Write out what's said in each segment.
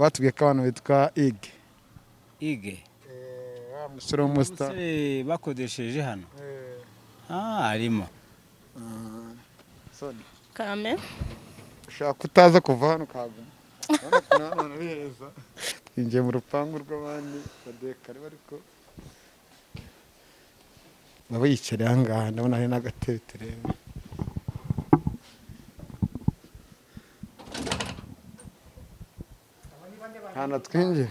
Batubwiye ko abantu bitwa Ige. Ige. Wa musore w'umustar. Umusore bakodesheje hano. Ah, arimo. Soni. Kame. Ushaka kutaza kuva hano ukahaguma. Urabona ukuntu hano hantu ari heza. Twinjiye mu rupangu rw'abandi badekare, ariko baba yicariye aha ngaha, ndabona hari n'agatebe tureba. Hano twinjiye.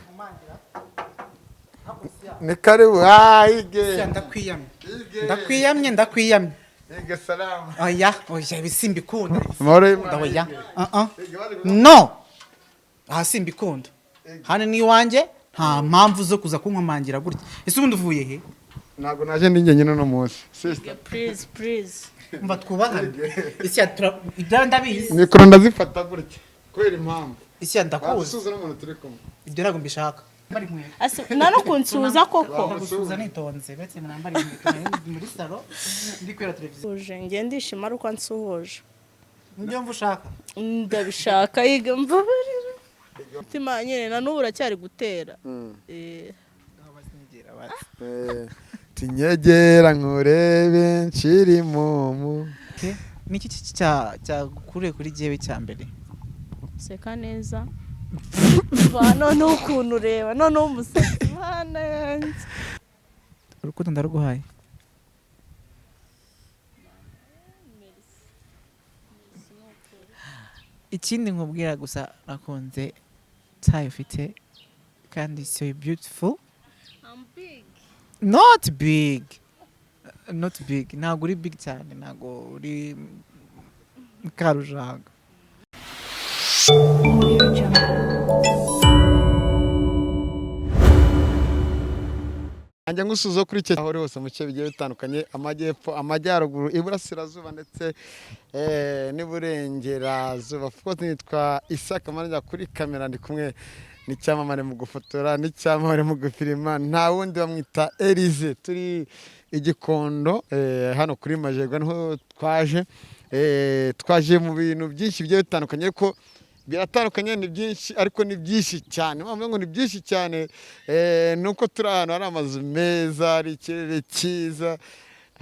Ni karibu. Ah, Ige. Ndakwiyamye. Ige. Ndakwiyamye, ndakwiyamye. Ige, salamu. Oya, oya, ibi simbikunda. Amahoro y'Imana. Oya, uh -uh. Ige, bari No, aha simbikunda. Hano ni iwanjye, nta mpamvu zo kuza kunkomangira gutya. Ese ubundi uvuye he? Ntabwo naje ndi njyenyine uno munsi. Sister. Please, please. Umva, twubahane. Isi ya ibyo ndabizi. Mikoro ndazifata gutya kubera impamvu. Isi ya ndakuzi. Basuhuza n'umuntu turi kumwe. Ibyo ntabwo mbishaka. Mbari inkweto. Ase nta no kunsuhuza koko. Ndagusuhuza nitonze, uretse nambara inkweto, nari ndi muri salo ndi kureba televiziyo. Uje njye ndishima ari uko ansuhuje. Nibyo mva ushaka. Ndabishaka yiga, mbabarira. Umutima nyine na n'ubu uracyari gutera. Tinyegera nkurebe nshiri mumu. Niki cyagukuriye kuri jyewe cya mbere? Seka neza. Va noneho ukuntu ureba, noneho umusatsi, Mana yanjye. Urukundo ndaruguhaye. Ikindi nkubwira gusa, nakunze tayi ufite kandi so beautiful. I'm big. Not big, not big, ntabwo uri big cyane, ntabwo uri Karujanga. Audio Jungle. Nanjye ngusuhuza kuri icyo aho uri hose mu bice bigiye bitandukanye, amajyepfo, amajyaruguru, iburasirazuba ndetse n'iburengerazuba. Of course nitwa Isaka Manager, kuri kamera ndi kumwe n'icyamamare mu gufotora n'icyamamare mu gufilima, nta wundi bamwita Elize. Turi igikondo hano kuri Majerwa niho twaje. Twaje mu bintu byinshi bigiye bitandukanye, ariko biratandukanye, ni byinshi ariko ni byinshi cyane. Mpamvu ngo ni byinshi cyane ni uko turi ahantu hari amazu meza, hari ikirere cyiza,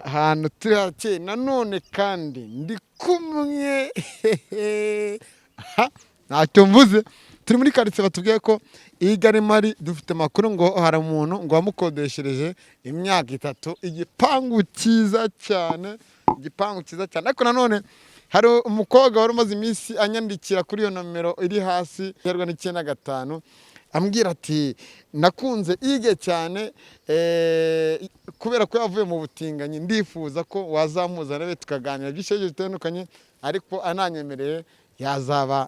ahantu turi hakeye. Nanone kandi ndi kumwe. Ha, ntacyo mvuze. Turi muri karitsiye batubwiye ko iyi mari dufite amakuru ngo hari umuntu ngo wamukodeshereje imyaka 3, igipangu cyiza cyane, igipangu cyiza cyane. Ariko nanone hari umukobwa wari umaze iminsi anyandikira kuri iyo nomero iri hasi iterwa 95, ambwira ati nakunze Ige cyane, kubera ko yavuye mu butinganyi, ndifuza ko wazamuzana be tukaganira byinshi bitandukanye, ariko ananyemereye yazaba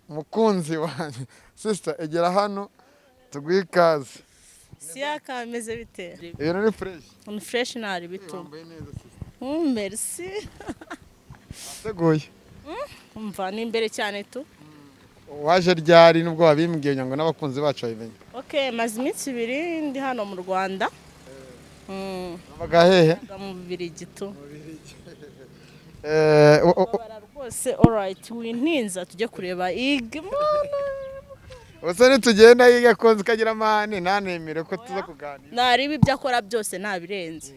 mukunzi wanjye. Sister, egera hano tuguhe ikaze. Siyaka, ameze bite? Ibintu ni fresh. Ni fresh, ntari bituma. Wambaye neza, sister. Merci. Wateguye? Umva, ni imbere cyane tu. Waje ryari, nubwo wabimbwiye ngo n'abakunzi bacu babimenye? Okay, maze iminsi 2 ndi hano mu Rwanda. Wabaga hehe? Nga mu Bubiligi tu. Babara rwose, alright, wintinza tujye kureba Ige. Mana. Ubuse nitugenda yiga konzi kagira amahane ntanemere ko tuza kuganira. Nareba ibyo akora byose ntabirenze.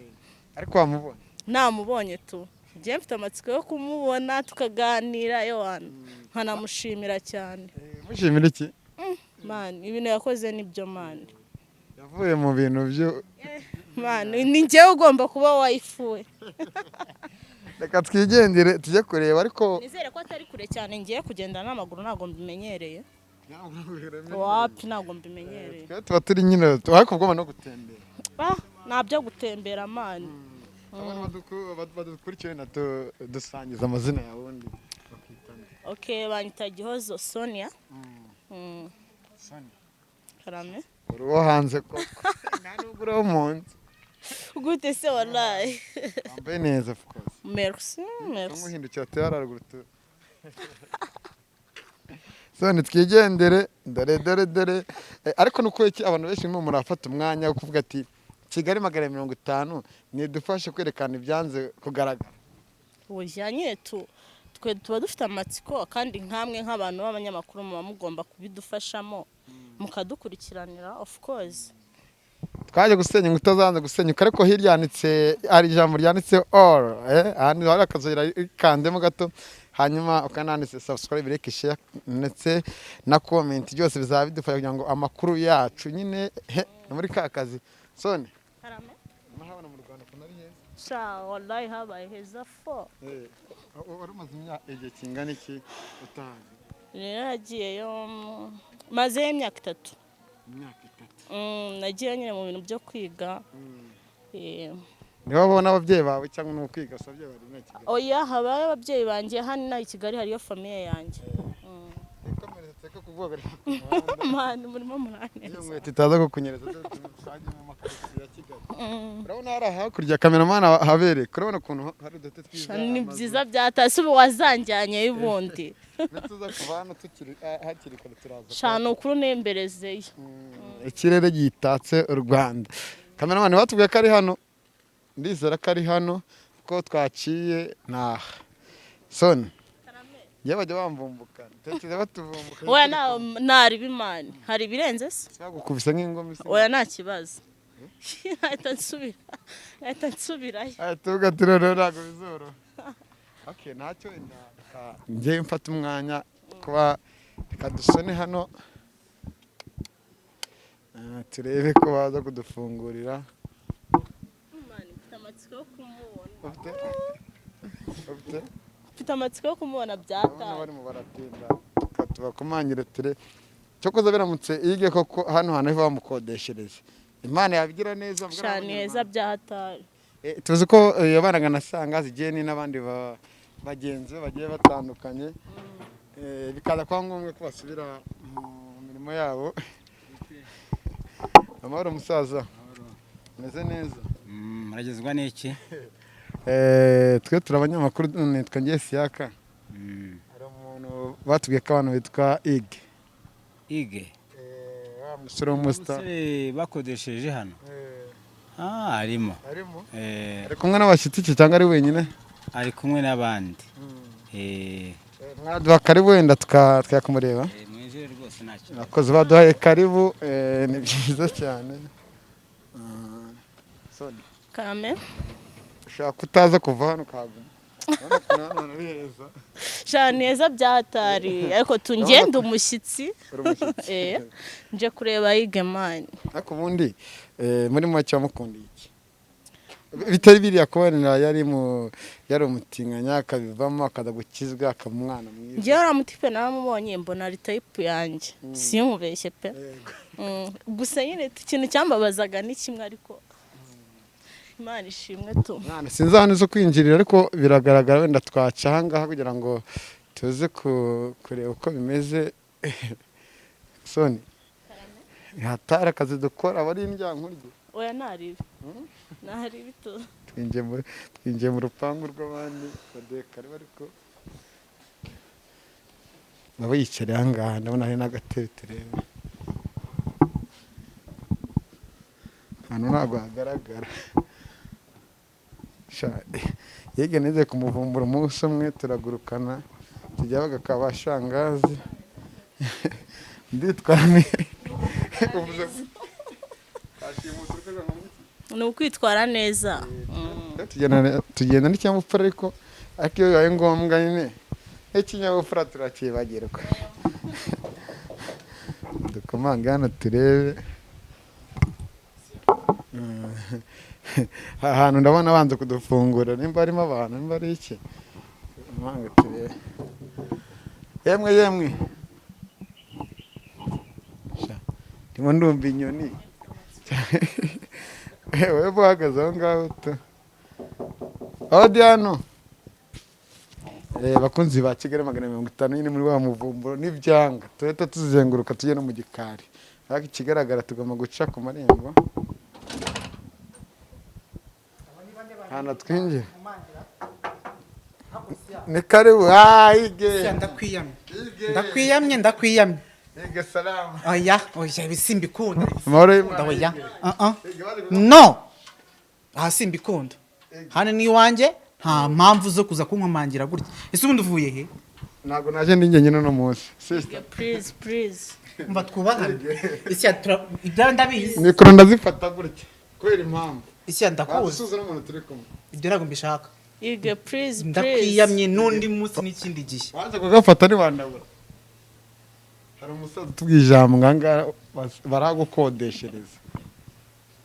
Ariko wamubona? Namubonye tu. Njye mfite amatsiko yo kumubona tukaganira, ewana nkanamushimira cyane. Mushimira iki? Man, ibintu yakoze nibyo, man. Yavuye mu bintu byo Man, ni njyewe ugomba kuba wayifuwe. Reka twigendere tujye kureba, ariko Nizere ko atari kure cyane, ngiye kugenda n'amaguru, ntabwo mbimenyereye. Wapi, ntabwo mbimenyereye. Twe tuba turi nyine ariko ugomba no gutembera. Ah, ntabyo gutembera, man. Abantu badukurikiye na dusangiza amazina yawe ubundi bakitana. Okay, banyita Gihozo Sonia. Karame. Uri uwo hanze koko, nta nubwo uri uwo mu nzu. Gute se wallahi? Wambaye neza, of course. Merci, merci. Tumuhindukira tuye haruguru tu. Soni, twigendere, dore dore dore. Ariko nuko iki abantu benshi murimo murafata umwanya wo kuvuga ati Kigali 250 nidufashe kwerekana ibyanze kugaragara. Oya nyine tu. Twe tuba dufite amatsiko, kandi nkamwe nk'abantu b'abanyamakuru muba mugomba kubidufashamo, mukadukurikiranira, of course. Twaje gusenya inkuta zanze gusenyuka, ariko hirya handitse, hari ijambo ryanditse all, ahandi hari akazogera ikandemo gato, hanyuma ukananditse subscribe, like, share ndetse na comment. Byose bizaba bidufasha kugira ngo amakuru yacu nyine he ni muri ka kazi sone. Karame. Murahabona mu Rwanda ukuntu ari heza? Sha, wallahi habaye heza fo. Wari umaze imyaka, igihe kingana iki utahazi? Rero nagiyeyo mazeyo imyaka 3. Imyaka 3? Nagiye nyine mu bintu byo kwiga. Niba babona ababyeyi bawe cyangwa ni ukwiga gusa, ababyeyi bari muri Kigali? Oya, habayo ababyeyi banjye hano inaha i Kigali, hariyo famille yanjye. Ikomereze, tureke kuvuga ku muhanda. Mani, murimo Iyo muraneza. nkweto itaza kukunyereza, tujye mu makaritsiye ya Kigali. Urabona hari hakurya, kameramani habereka, urabona ukuntu hari udute twiza? Sha, ni Amazu. byiza byatase, ubu wazanjyanyeyo ubundi. Nituza kuva hano tukiri hakiri kare turaza. Sha, ni ukuri unemberezeyo. Ikirere gitatse u Rwanda. Kameramani batubwiye ko ari hano, ndizera ko ari hano kuko twaciye naha soni njye bajya bamvumbuka, tekereza batuvumbuka. Oya, ntari bimani, hari ibirenze se? Bagukubise nk'ingoma isi. Oya, nta kibazo, nahita nsubirayo. Aya, tuvuga ati noneho ntabwo bizoroha. Okay, ntacyo, wenda reka njye mfata umwanya kuba, reka dusone hano. Turebe ko baza kudufungurira. Mani, mfite amatsiko yo kumubona. Ufite Mfite amatsiko yo kumubona. Urabona Byataye. Barimo baratinda, reka tubakomangire ture cyokoza biramutse yige koko hano hantu bamukodeshereza, Imana yabigira neza mbwa. Sha, ni heza byahataye. Tuzi ko yabanaga na Sangazi Jeni n'abandi bagenzi be bagiye batandukanye. Bikaza kuba ngombwa ko basubira mu mirimo yabo. Amahoro musaza, meze neza? Muragezwa n'iki? Twe turi abanyamakuru, nitwa ngiye Siyaka. Hari umuntu batubwiye ko abantu bitwa Ige. Ige? Wa musore w'umustar. Umusore bakodesheje hano? Ah, arimo. Arimo? Eh. Ari kumwe n'abashyitsi ki cyangwa ari wenyine? Ari kumwe n'abandi. Mwaduha karibu wenda tukajya kumureba? Mwinjire rwose, nta kibazo. Abakozi baduhaye karibu, ni byiza cyane. Soni. Karame. Ushobora kutaza kuva hano ukahaguma. Urabona ukuntu hano hantu ari heza. Sha, ni heza byatari, ariko tungende umushyitsi. Uri umushyitsi. Nje kureba Ige mani. Ariko ubundi muri make wamukundiye iki bitari biriya kubonera yari umutinganya akabivamo, akaza gukizwa, akaba umwana mwiza? Njyewe uriya mutipe naramubonye mbona ari type yanjye, simubeshye pe. Gusa nyine ikintu cyambabazaga ni kimwe, ariko Imana ishimwe tu. Mwana, sinzi ahantu zo kwinjirira, ariko biragaragara wenda twaca ahangaha kugira ngo tuze kureba uko bimeze. Soni, hatari akazi dukora, aba ari indyankurye. Oya, ntaribi, ntaribi tu. Twinjiye mu rupangu rw'abandi baduhe karibu, ariko baba yicaye ahangaha, ndabona hari n'agatebe. Turebe ahantu ntabwo hagaragara. Sha, yige nize kumuvumbura umunsi umwe turagurukana tujya bagakaba shangazi, nditwara uvuze. Ni ukwitwara neza. Tugenda n'ikinyabupfura, ariko iyo bibaye ngombwa nyine n'ikinyabupfura turakibagirwa. Dukomange hano turebe. Aha hantu ndabona banza kudufungura nimba harimo abantu, nimba ari iki. Dukomange turebe. Yemwe yemwe! Sha, ndimo ndumva inyoni. Wewe uhagaze aho ngaho tu aho Diano. Bakunzi ba Kigali 450, nyine muri wa muvumburo n'ibyanga turahita tuzenguruka tujye no mu gikari, ariko ikigaragara tugomba guca ku marembo hano twinjire. Ni karibu. Ige. Ndakwiyamye, ndakwiyamye, ndakwiyamye. Ige, salamu. Oya, oya, ibi simbikunda. Amahoro y'Imana. Oya, uh -uh. No, aha simbikunda, hano ni iwanjye. Nta mpamvu zo kuza kunkomangira gutya. Ese ubundi uvuye he? Ntabwo naje ndi njyenyine uno munsi, sister. Please, please. Mba twubahane isi ibyawe ndabizi. Mikoro ndazifata gutya kubera impamvu. Isi ndakuzi. Wasuhuza n'umuntu turi kumwe. Ibyo ntabwo mbishaka. Ige, please, please. Ndakwiyamye n'undi munsi n'ikindi gihe. Waza kugafata ntiwandabura. Hari umusaza utubwiye ijambo ngaha, baragukodeshereza,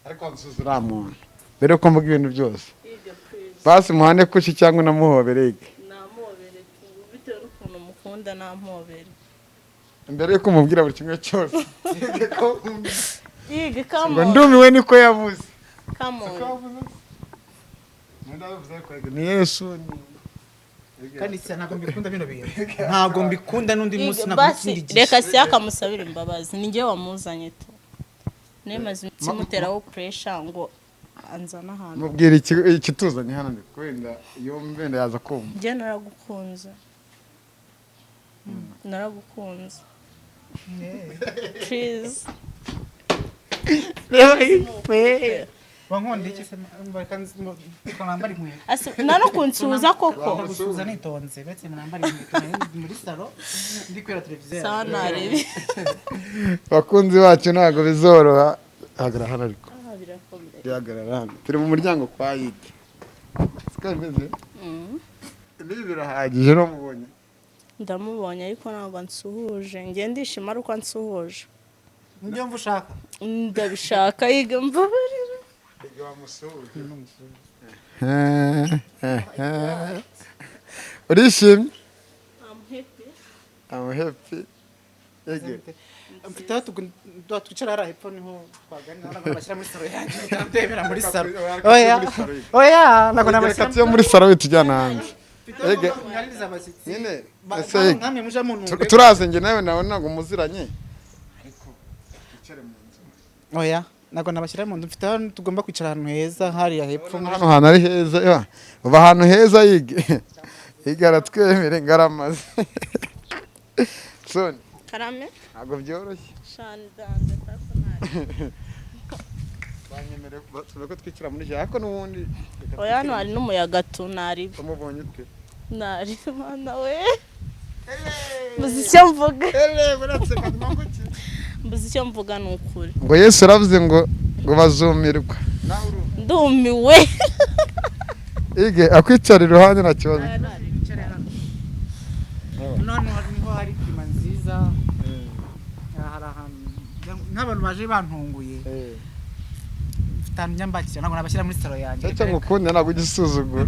ariko wasuhuza uriya muntu mbere yuko mvuga ibintu byose. Ige, please. Basi muhane kuki cyangwa unamuhobere, Ige. Namuhobere tu, bitewe n'ukuntu mukunda namuhobere. Mbere yuko umubwira buri kimwe cyose. Ige, ko Ige, come ngo on. ndumiwe niko yavuze. Come on. Ni Yesu ni Kandi isi ntabwo mbikunda bino bintu, ntabwo mbikunda n'undi munsi. Ige, Ntabwo basi n'ikindi gihe. reka siyaka musabire imbabazi, ni njye wamuzanye tu, nemaze kimuteraho pressure ngo anzane ahantu. Mubwira ikituzanye hano, ndi wenda yumve, wenda yaza kumva. Njye naragukunze, naragukunze, please. Wankunda iki se? Reka nambare inkweto. Nta no kunsuhuza koko? Ndagusuhuza nitonze, uretse nambare inkweto. Nari ndi muri salo ndi kureba televiziyo. Sawa, narebe. Abakunzi bacu, ntabwo bizoroha, hagarara hano ariko. Ah, birakomeye. Gihagarara hano, turi mu muryango kwa Yige, siko bimeze? Ibi birahagije, n'umubonye. Ndamubonye ariko ntabwo ansuhuje. Njye ndishima ari uko ansuhuje. Nibyo mva ushaka? Ndabishaka, yiga, mbabarira. Wamusuhuje, urishimye? I'm happy. I'm happy. Ege. Mfite aho twicara hariya hepfo, niho twaganira. Ntabwo nabashyira muri salo yanjye, ndebera muri salo. Oya, oya, ntabwo Reka nabashyira. tuyo muri salo bitujyana hanze. Mfite Ege. aho nganiriza abashyitsi. Nyine ese Ege, Nkamwe muje muntunge. Turaze njye nawe, nawe ntabwo muziranye, ariko twicare mu nzu. Oya, ntabwo nabashyira mu nzu. Mfite aho tugomba kwicara ahantu heza hariya hepfo. Hano hantu ari heza, ya. Uba ahantu heza. Yige, yige, aratwemere ngaramaze soni. Karame. Ntabwo byoroshye. Shani danze tako nabi. Banyemereye basaba ko twicara muri jardin, ariko n'ubundi reka. Oya, hano hari n'umuyaga tu, naribi. Umubonye ute? Nari mana we, mbuze icyo mvuga. Ele buretse kanyuma kuki? Mbuze icyo mvuga, ni ukuri. Ngo Yesu yaravuze ngo bazumirwa. Ndumiwe. Ige akwicara iruhande, nta kibazo. None niho hari climat nziza. Hari ahantu nk'abantu baje bantunguye, mfite ahantu njya mbakira. Ntabwo nabashyira muri salo yanjye. Cyo ngukunda, ntabwo ujya usuzugura,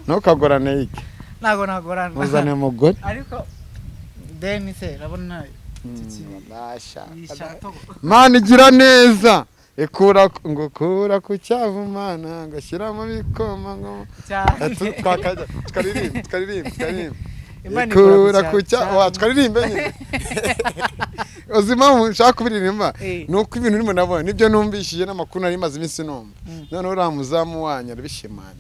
ntukagorane, Ige. Ntabwo nagorana. Muzane umugore. Ariko deni se urabona iki Basha. iyi shato. Mana igira neza, ikura ngo kura ku cyavu, Mana ngo shyira mu bikoma ngo cyane. Twakajya tukaririmba, tukaririmba, tukaririmba. Imana ikura Ikura ku cyavu, wa tukaririmbe nyine. Uzi impamvu nshaka kubiririmba? Eh. Ni uko ibintu urimo nabonye nibyo numvishije n'amakuru nari maze iminsi numva, noneho uriya muzamu wanyu arabishimangira.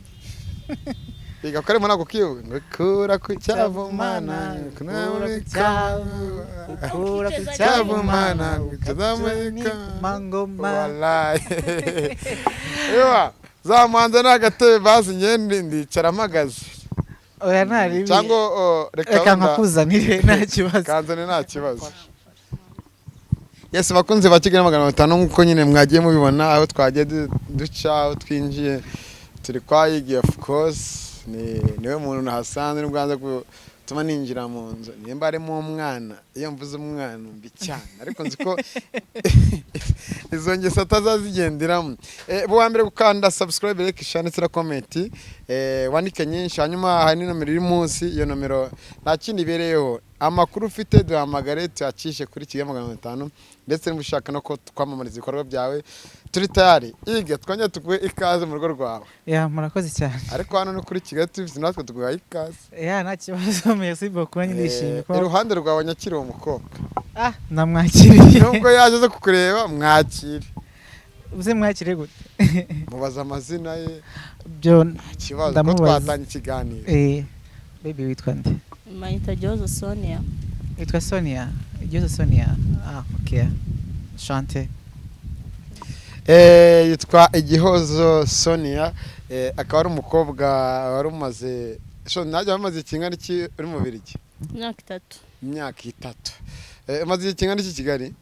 Biga ko arimo ntabwo kiwe ngo kura ku cyavu, Mana. Kura ku cyavu, ukura ku cyavu, cyavu, Mana. Mana mangoma. Wallahi. Ewa, zamuhanze n'agatebe basi, ngende ndicara mpagaze. Oya, ntari. Cyangwa oh, reka reka wenda nkakuzanire, nta kibazo. Kanzane, nta kibazo. Yes, bakunzi ba Kigali 500, nk'uko nyine mwagiye mubibona aho twagiye duca, aho twinjiye, turi kwa Yigi. Of course ni niwe muntu nahasanze nubwo hanze gutuma ninjira mu nzu nimba harimo umwana. Iyo mvuze umwana mbi cyane, ariko nzi ko izo ngeso atazazigenderamo. Buwa mbere gukanda subscribe, like, share ndetse na comment, wandike nyinshi. Hanyuma hari n'inomero iri munsi. Iyo nomero nta kindi ibereyeho, amakuru ufite duhamagare tuyacishe kuri Kigali 500. Ndetse niba ushaka no ko twamamariza ibikorwa byawe, turi tayari. Iga, twongere tuguhe ikaze mu rugo rwawe. Ya, murakoze cyane. Ariko hano ni kuri Kigali TV, natwe tuguhaye ikaze. Ya, nta kibazo, merci beaucoup, nanjye ndishimye ko Iruhande rwawe nyakiri uwo mukobwa. Ah, namwakiriye. Nubwo yaje aza kukureba, mwakire. Uze mwakire gute? Mubaza amazina ye. Byo Nta kibazo ko Ndamubaza. twatanga ikiganiro. Baby, witwa nde? Mayita Gihozo Sonia. Witwa Sonia, Gihozo Sonia. Ah, okay, chante. Yitwa Igihozo Sonia. Akaba ari umukobwa wari umaze, so najya bamaze kingana iki uri mu Bubiligi? Imyaka 3. Imyaka 3. Umaze igihe kingana iki i Kigali?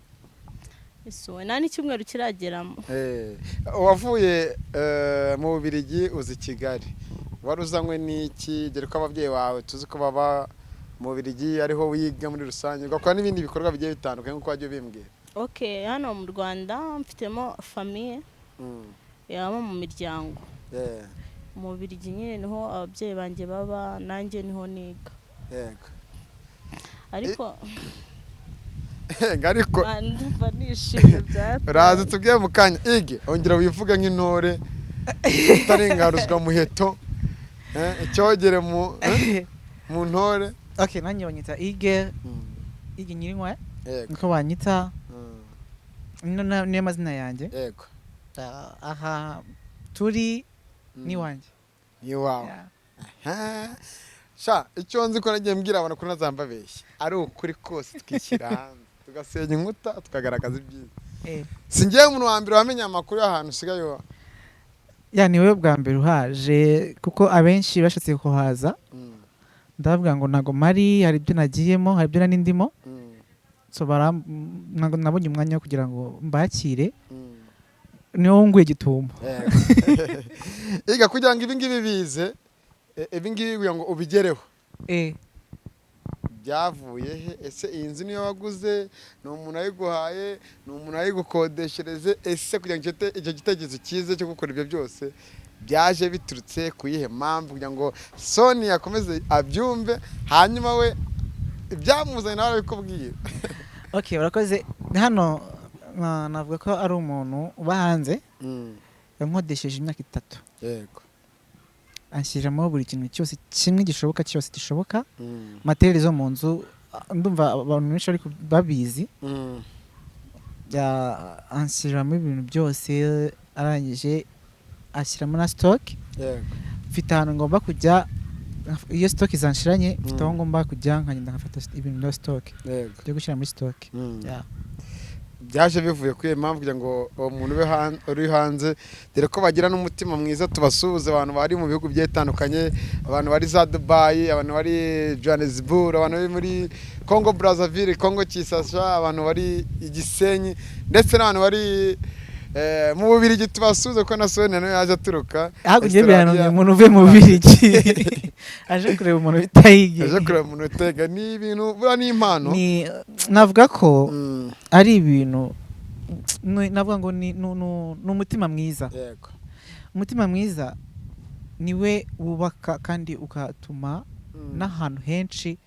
Isuwe nta n'icyumweru kirageramo. Wavuye mu Bubiligi uza i Kigali, wari uzanywe n'iki? Dore ko ababyeyi bawe tuzi ko baba mu Bubiligi, ariho wiga muri rusange, ugakora n'ibindi bikorwa bigiye bitandukanye nk'uko wagiye ubimbwira. Okay, hano mu Rwanda mfitemo famille yaba mu miryango. Mu Bubiligi nyine niho ababyeyi banjye baba, nanjye niho niga. Ariko Ariko ndumva nishimye bya uraza tubwiye mu kanya. Ige, ongera wivuge nk'intore utaringaruzwa muheto, icyogere mu ntore. Okay, nanjye banyita Ige, Ige Nyirinkwaya. Niko banyita. Niyo mazina yanjye. Aha turi n'iwanjye. Ni iwawe. Yeah. Sha, icyo nzi ko nagiye mbwira abantu ko ntazambabeshya ari ukuri kose, tukishyira hanze, tugasenya inkuta, tukagaragaza ibyiza. Si njyewe umuntu wa mbere wamenye amakuru y'ahantu usigaye uba. Ya, ni wowe bwa mbere uhaje, kuko abenshi bashatse kuhaza ndavuga ngo ntago mari, hari ibyo nagiyemo, hari ibyo nari ndimo. So ntago nabonye umwanya wo kugira ngo mbakire. Niwo wunguye gitumo. Iga, kugira ngo ibi ngibi bize, ibi ngibi kugira ngo ubigereho, byavuye he? Ese iyi nzu niyo waguze? Ni umuntu wayiguhaye? Ni umuntu wayigukodeshereze? Ese kugira ngo icyo gitekerezo cyiza cyo gukora ibyo byose byaje biturutse ku yihe mpamvu? Kugira ngo Soni akomeze abyumve, hanyuma we ibyamuzanye nawe arabikubwira. Okay, urakoze. Hano navuga ko ari umuntu uba hanze yankodesheje imyaka 3. Anshyiramo buri kintu cyose kimwe gishoboka, cyose gishoboka. Matériel zo mu nzu, ndumva abantu benshi ariko babizi. Anshyiramo ibintu byose, arangije ashyiramo na stock. Mfite ahantu ngomba kujya iyo stock zanshiranye, mfite aho ngomba kujya nkagenda nkafata ibintu bya stock byo gushyira muri stock. Yeah. Byaje bivuye kuri iyo mpamvu, kugira ngo uwo muntu ube uri hanze, dore ko bagira n'umutima mwiza. Tubasuhuze abantu bari mu bihugu bigiye bitandukanye, abantu bari za Dubai, abantu bari Johannesburg, abantu bari muri Congo Brazzaville, Congo Kinshasa, abantu bari i Gisenyi, ndetse n'abantu bari mu Bubiligi. Tubasuhuze ko na Sonia nawe yaje aturuka Hakurya y'ibihano. Australia. Umuntu uvuye mu Bubiligi aje kureba umuntu bita Ige. Aje kureba umuntu utega, ni ibintu buriya ni impano. Ni navuga ko ari ibintu navuga ngo ni umutima mwiza. Umutima mwiza niwe wubaka kandi ugatuma n'ahantu henshi.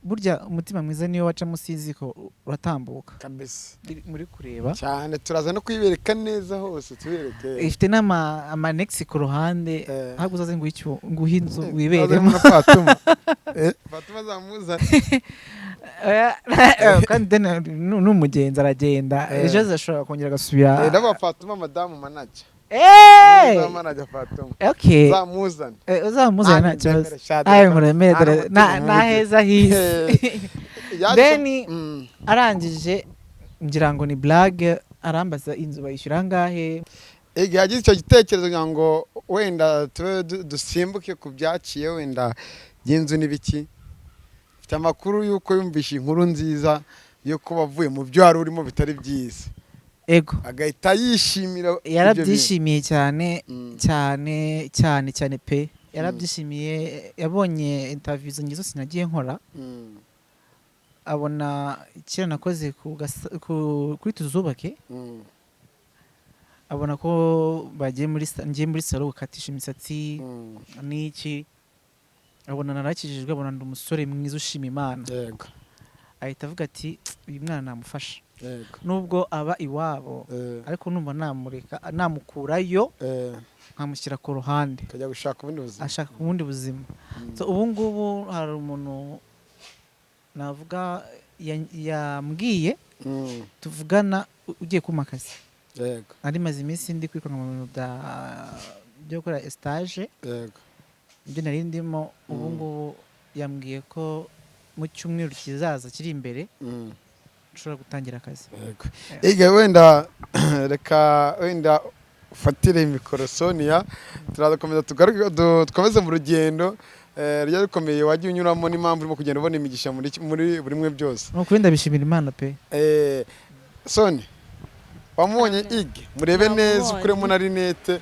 Burya umutima mwiza niyo waca munsi y'iziko uratambuka. Kabisa. Muri kureba. Cyane, turaza no kuyibereka neza hose, tubereke. Ifite n'ama annexe ku ruhande. Ahubwo uzaze nguhe inzu Turaza wiberemo. na Fatuma. Fatuma azamuzana. Oya, kandi then n'umugenzi aragenda. Ejo azashobora kongera agasubira. Ndavuga Fatuma madamu manager. Manager Fatuma. Okay. Zamuzana. Uzamuzana nta Nanjye kibazo. ndemere, sha, Ayo nkuremere, dore nta n'umutima naheza hisi. Then arangije ngira ngo ni blague, arambaza inzu bayishyura angahe. Igihe yagize icyo gitekerezo, kugira ngo wenda tube dusimbuke ku byaciye wenda by'inzu n'ibiki, mfite amakuru y'uko yumvishe inkuru nziza yo kuba avuye mu byo wari urimo bitari byiza, Ego. agahita yishimira ibyo bintu. Yarabyishimiye cyane, cyane cyane cyane pe, yarabyishimiye. Yabonye interview zanjye zose nagiye nkora, abona kera nakoze kuri Tuzubake, abona ko bagiye muri ngiye muri salon gukatisha imisatsi n'iki, abona narakijijwe, abona ndi umusore mwiza ushima Imana. Ahita avuga ati: "Uyu mwana namufasha, nubwo aba iwabo, ariko numva namureka, namukurayo, nkamushyira ku ruhande." Akajya gushaka ubundi buzima. Ashaka ubundi buzima. So ubu ngubu hari umuntu navuga yambwiye, tuvugana, ugiye kumpa akazi. Nari maze iminsi ndi kwirukanka mu bintu byo gukora stage, ibyo nari ndimo. Ubu ngubu yambwiye ko mu cyumweru kizaza kiri imbere nshobora gutangira akazi. Yego. Iga, wenda reka wenda Ufatire mikoro Sonia, turakomeza tugaruke dukomeze mu rugendo rujya rukomeye wagiye unyuramo n'impamvu urimo kugenda ubona imigisha muri buri mwe byose. Ni ukuri, ndabishimira Imana pe. Sonia, wamubonye Ige? Murebe neza. Namubonye. Ukuremo na lunettes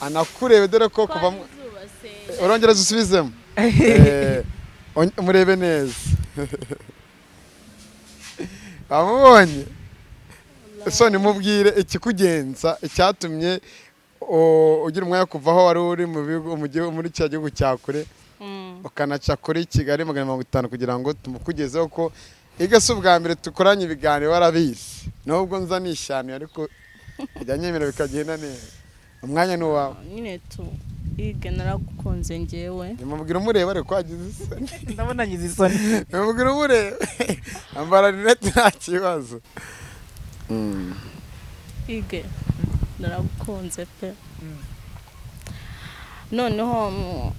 anakurebe, dore ko kuva Izuba se. Urongera zisubizemo. Murebe neza. Wamubonye Soni? Mubwire ikikugenza, icyatumye ugira umwanya wo kuva aho wari uri mu bihugu, mu gihugu, muri cya gihugu cya kure, ukanaca kuri Kigali 150 kugira ngo tumukugezeho, ko Ige si ubwa mbere dukoranye ibiganiro, warabizi, nubwo nza nishanuye ariko bijya nyemera bikagenda neza. Umwanya ni uwawe. Nyine tu, Ige, naragukunze njyewe. Nimubwire umureba, ariko wagize isoni. Ndabona ngize isoni. Nimubwire umureba, ambara lunettes, nta kibazo. Ige, naragukunze pe. Noneho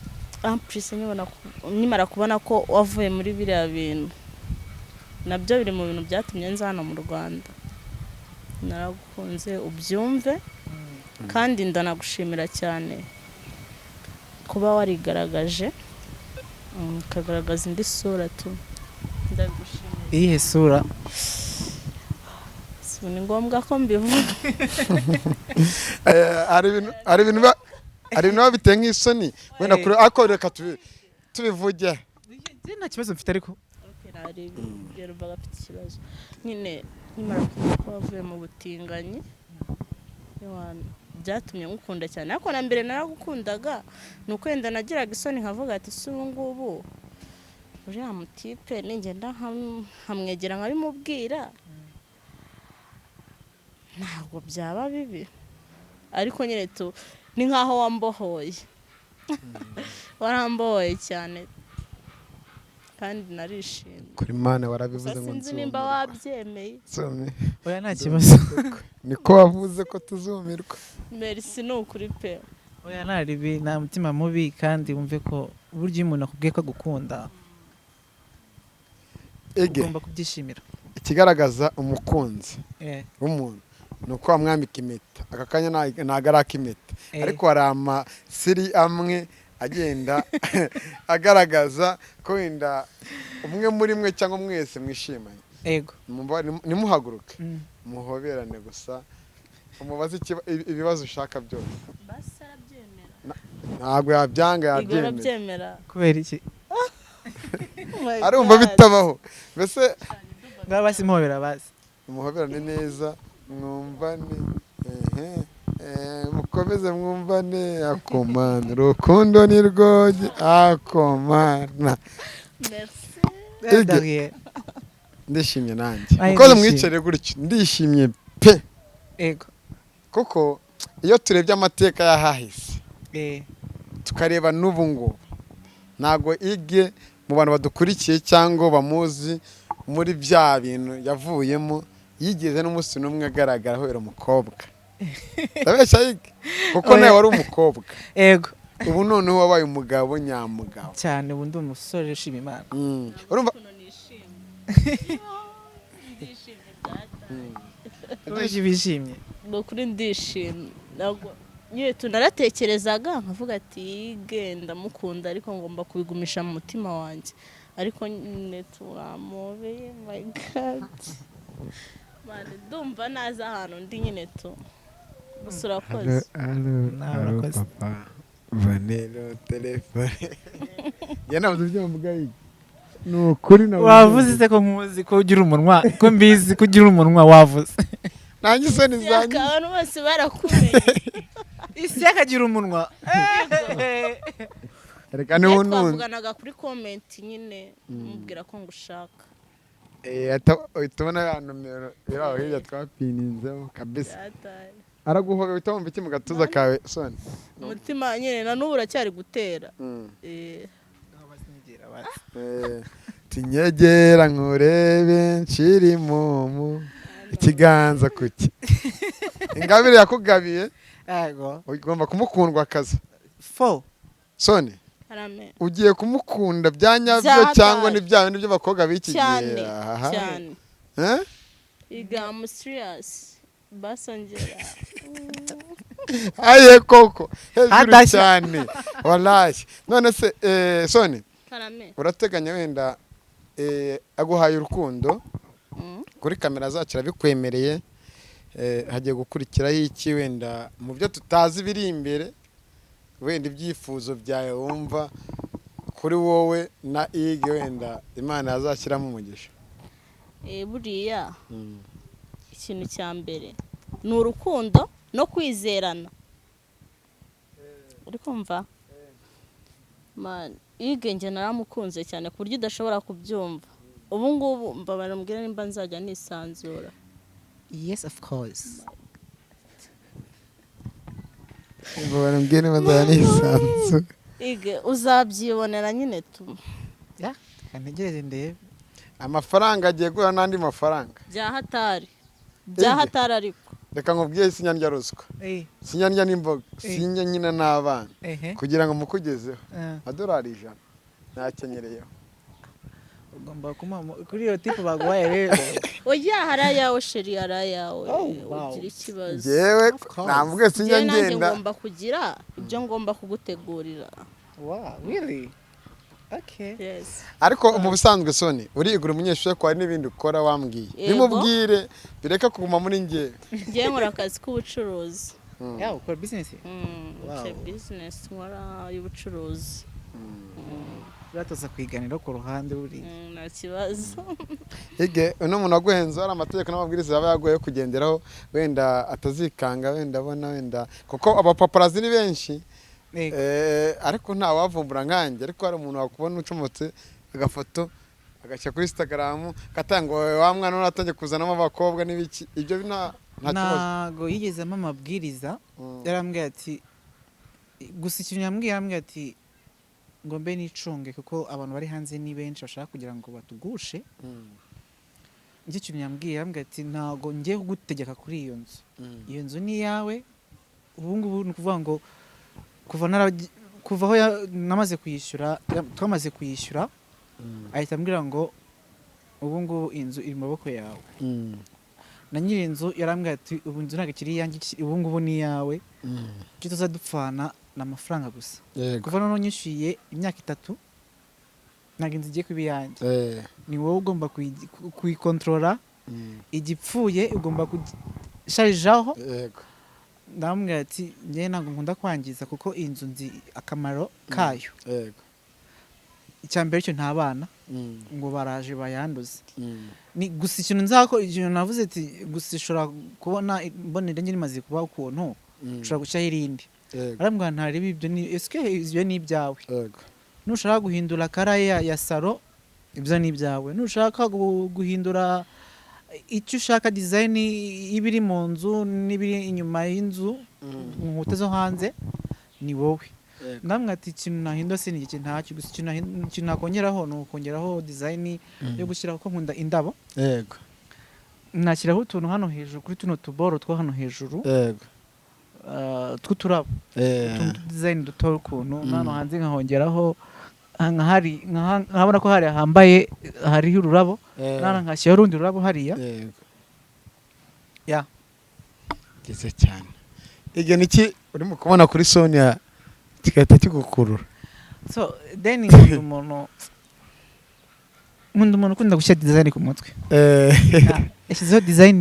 en plus nkimara kubona ko wavuye muri biriya bintu, nabyo biri mu bintu byatumye nza hano mu Rwanda. Naragukunze, ubyumve, kandi ndanagushimira cyane kuba warigaragaje, ukagaragaza indi sura tu. Ndagushimiye. Iyihe sura? Si ni ngombwa ko mbivuga. Hari ibintu biba biteye nk'isoni wenda kure, ariko reka tubivuge. Njye nta kibazo mfite ariko. Hari ibyo numvaga afite ikibazo nyine. Nkimara kumva ko wavuye mu butinganyi, ewana, byatumye ngukunda cyane. Ariko na mbere naragukundaga, ni uko wenda nagiraga isoni nkavuga ati: "Si ubu ngubu uriya mutipe ningenda nkamwegera nkabimubwira, ntabwo byaba bibi?" Ariko nyine tu, ni nkaho wambohoye, warambohoye cyane kandi narishimye. Kuri Mana warabivuze Gusa ngo sinzi nimba nzumirwa. wabyemeye. Nzumi. Oya, nta kibazo. Niko wavuze ko tuzumirwa. Merci, ni ukuri pe. Oya, nta ribi, nta mutima mubi, kandi wumve ko burya iyo umuntu akubwiye ko agukunda, Ege, ugomba kubyishimira. Ikigaragaza umukunzi w'umuntu ni uko wamwambika impeta. Aka kanya ntabwo ari ak'impeta, ariko hari amasiri amwe agenda agaragaza ko wenda umwe muri mwe cyangwa mwese mwishimanye. Ntimuhaguruke, muhoberane gusa, umubaze ibibazo ushaka byose. Basi arabyemera. Ntabwo yabyanga. Igor, Yabyemera. Arabyemera. Kubera iki? Oh my Arumva God. bitabaho mbese. Ngaho basi mpobera basi. Muhoberane neza, mwumvane, ehe, mukomeze mwumvane. Akomana urukundo ni rwoge akomana. Merci. Ege. Darie. Ndishimye nanjye. Ay, Mukoze ndishimye. mwicare gutyo, ndishimye pe. Kuko iyo turebye amateka y'ahahise, tukareba n'ubu ngubu, ntabwo Ige mu bantu badukurikiye cyangwa bamuzi muri bya bintu yavuyemo yigeze n'umunsi n'umwe agaragara ahobera umukobwa. Ndabeshya Ige? Kuko Oya. nawe wari umukobwa. Ego. Ubu noneho wabaye umugabo nyamugabo. Cyane, ubu ndi umusore ushima Imana. Urumva. Ukuntu nishimye, ndishimye data. Benshi bishimye. Ni ukuri ndishimye. Ntabwo nyine tunaratekerezaga nkavuga ati: "Genda mukunda," ariko ngomba kubigumisha mu mutima wanjye. Ariko nyine turamobeye, my God. Man, ndumva naza ahantu ndi nyine tu. Gusa urakoze. Nawe urakoze. Papa vanero telefone njye nabuze ibyo mvuga. Yige, ni ukuri nabuze. Wavuze se ko nkuzi ko ugira umunwa, ko mbizi ko ugira umunwa, wavuze. Nanjye isoni Yaka, zanjye. abantu bose barakumenye. Isi akagira umunwa. Reka niba Iyo ununze. twavuganaga kuri comment nyine mubwira ko ngushaka. Uhita ubona ya nomero iri aho hirya twapininzeho kabisa. Byataye. Araguhobe, uhita wumva iki mu gatuza kawe, Soni? Umutima nyine na n'ubu uracyari gutera. Tinyegera nkurebe nshiri mumu ikiganza kuki ingabire yakugabiye. Yego. Ugomba kumukundwa akaza. Fo. Soni, Arame. ugiye kumukunda bya nyabyo Byataye. cyangwa ni bya bindi by'abakobwa b'iki gihe? Cyane. Aha. Cyane. Eh? Iga, I'm serious, basongera. Aye koko hejuru cyane wallahi. None se Soni urateganya wenda aguhaye urukundo kuri kamera zacu arabikwemereye, hagiye gukurikiraho iki wenda mu byo tutazi biri imbere, wenda ibyifuzo byawe wumva kuri wowe na Ige wenda Imana yazashyiramo umugisha? Buriya ikintu cya mbere ni urukundo no kwizerana. Uri kumva? Man, Ige nge naramukunze cyane ku buryo udashobora kubyumva. Ubu ngubu mbabara mbwira nimba nzajya nisanzura. Yes of course. Mbabara mbwira nimba nzajya nisanzura. Ige uzabyibonera nyine tu. Ya, kantegereze ndebe. Amafaranga agiye guhura n'andi mafaranga. Bya hatari. Bya hatari ariko. Reka nkubwiye sinyandya ruswa. Sinyandya n'imboga, sinya nyina n'abana. Kugira ngo mukugezeho. $100 nakenyereyeho. Ugomba kuma kuri iyo type baguhaye rero. Oya hari ayawe sheri, hari ayawe. Ugira ikibazo. Yewe namvuge sinya ngenda. Ngomba kugira ibyo ngomba kugutegurira. Wow, really? Okay. Yes. Ariko mu busanzwe Soni urigura umunyeshuri kwa n'ibindi ukora wambwiye. Bimubwire bireka kuguma muri nge. Ngiye nkora akazi k'ubucuruzi. Yeah, ukora business? Wow. Business nkora y'ubucuruzi. Uratoza kwiganira ku ruhande buri. Nta kibazo. Ige uno muntu aguhenze ari amategeko n'amabwiriza yaba yagoye kugenderaho wenda atazikanga wenda abona wenda kuko abapaparazzi ni benshi. Ariko nta wavumbura nkanjye, ariko hari umuntu wakubona ucomotse agafoto agashyira kuri Instagram katanga wa mwana uratangiye kuzanamo abakobwa n'ibiki, ibyo nta kibazo. Ntago yigezemo amabwiriza, yarambwiye ati gusa ikintu yambwiye, yarambwiye ati ngo mbe nicunge kuko abantu bari hanze ni benshi bashaka kugira ngo batugushe. Nicyo kintu yambwiye, yarambwiye ati ntago ngiye kugutegeka kuri iyo nzu, iyo nzu ni iyawe ubu ngubu. Ni ukuvuga ngo kuva aho namaze kuyishyura, twamaze kuyishyura, ahita ambwira ngo ubu ngubu inzu iri mu maboko yawe. Na nyiri inzu yarambwiye ati ubu inzu ntabwo ikiri iyanjye, ubu ngubu ni iyawe, icyo tuzadupfana ni amafaranga gusa. Kuva noneho nyishyuye imyaka 3 ntabwo inzu igiye kuba iyanjye, ni wowe ugomba kuyikontorora, igipfuye ugomba kusharijaho. Ndamubwira ati njye ntabwo nkunda kwangiza kuko inzu nzi akamaro kayo. Icya mbere cyo nta bana ngo baraje bayanduze. Ni gusa ikintu nzako, ikintu navuze ati gusa ishobora kubona mbona irenge rimaze kuba ukuntu ushobora gushyiraho irindi. Arambwira ntarebe ibyo ni eske ibyo ni ibyawe. Nushaka guhindura kara ya saro ibyo ni ibyawe, nushaka guhindura icyo ushaka design ibiri mu nzu n'ibiri inyuma y'inzu mu nkuta zo hanze ni wowe. Namwe ati ikintu nahindura se ni iki? Ntacyo. Gusa ikintu nakongeraho ni ukongeraho design yo gushyiraho ko nkunda indabo. Yego. Nashyiraho utuntu hano hejuru kuri tuno tuboro two hano hejuru. Yego. Tw'uturabo. Utuntu design duto ukuntu hano hanze nkahongeraho nkahari nkabona ko hari hambaye hariho ururabo, nana nkashyiraho urundi rurabo hariya. Yego. Ya. Gize cyane. Ibyo niki urimo kubona kuri Sonia kigahita kigukurura? So then nkunda umuntu ukunda gushyira design ku mutwe. Yashyizeho design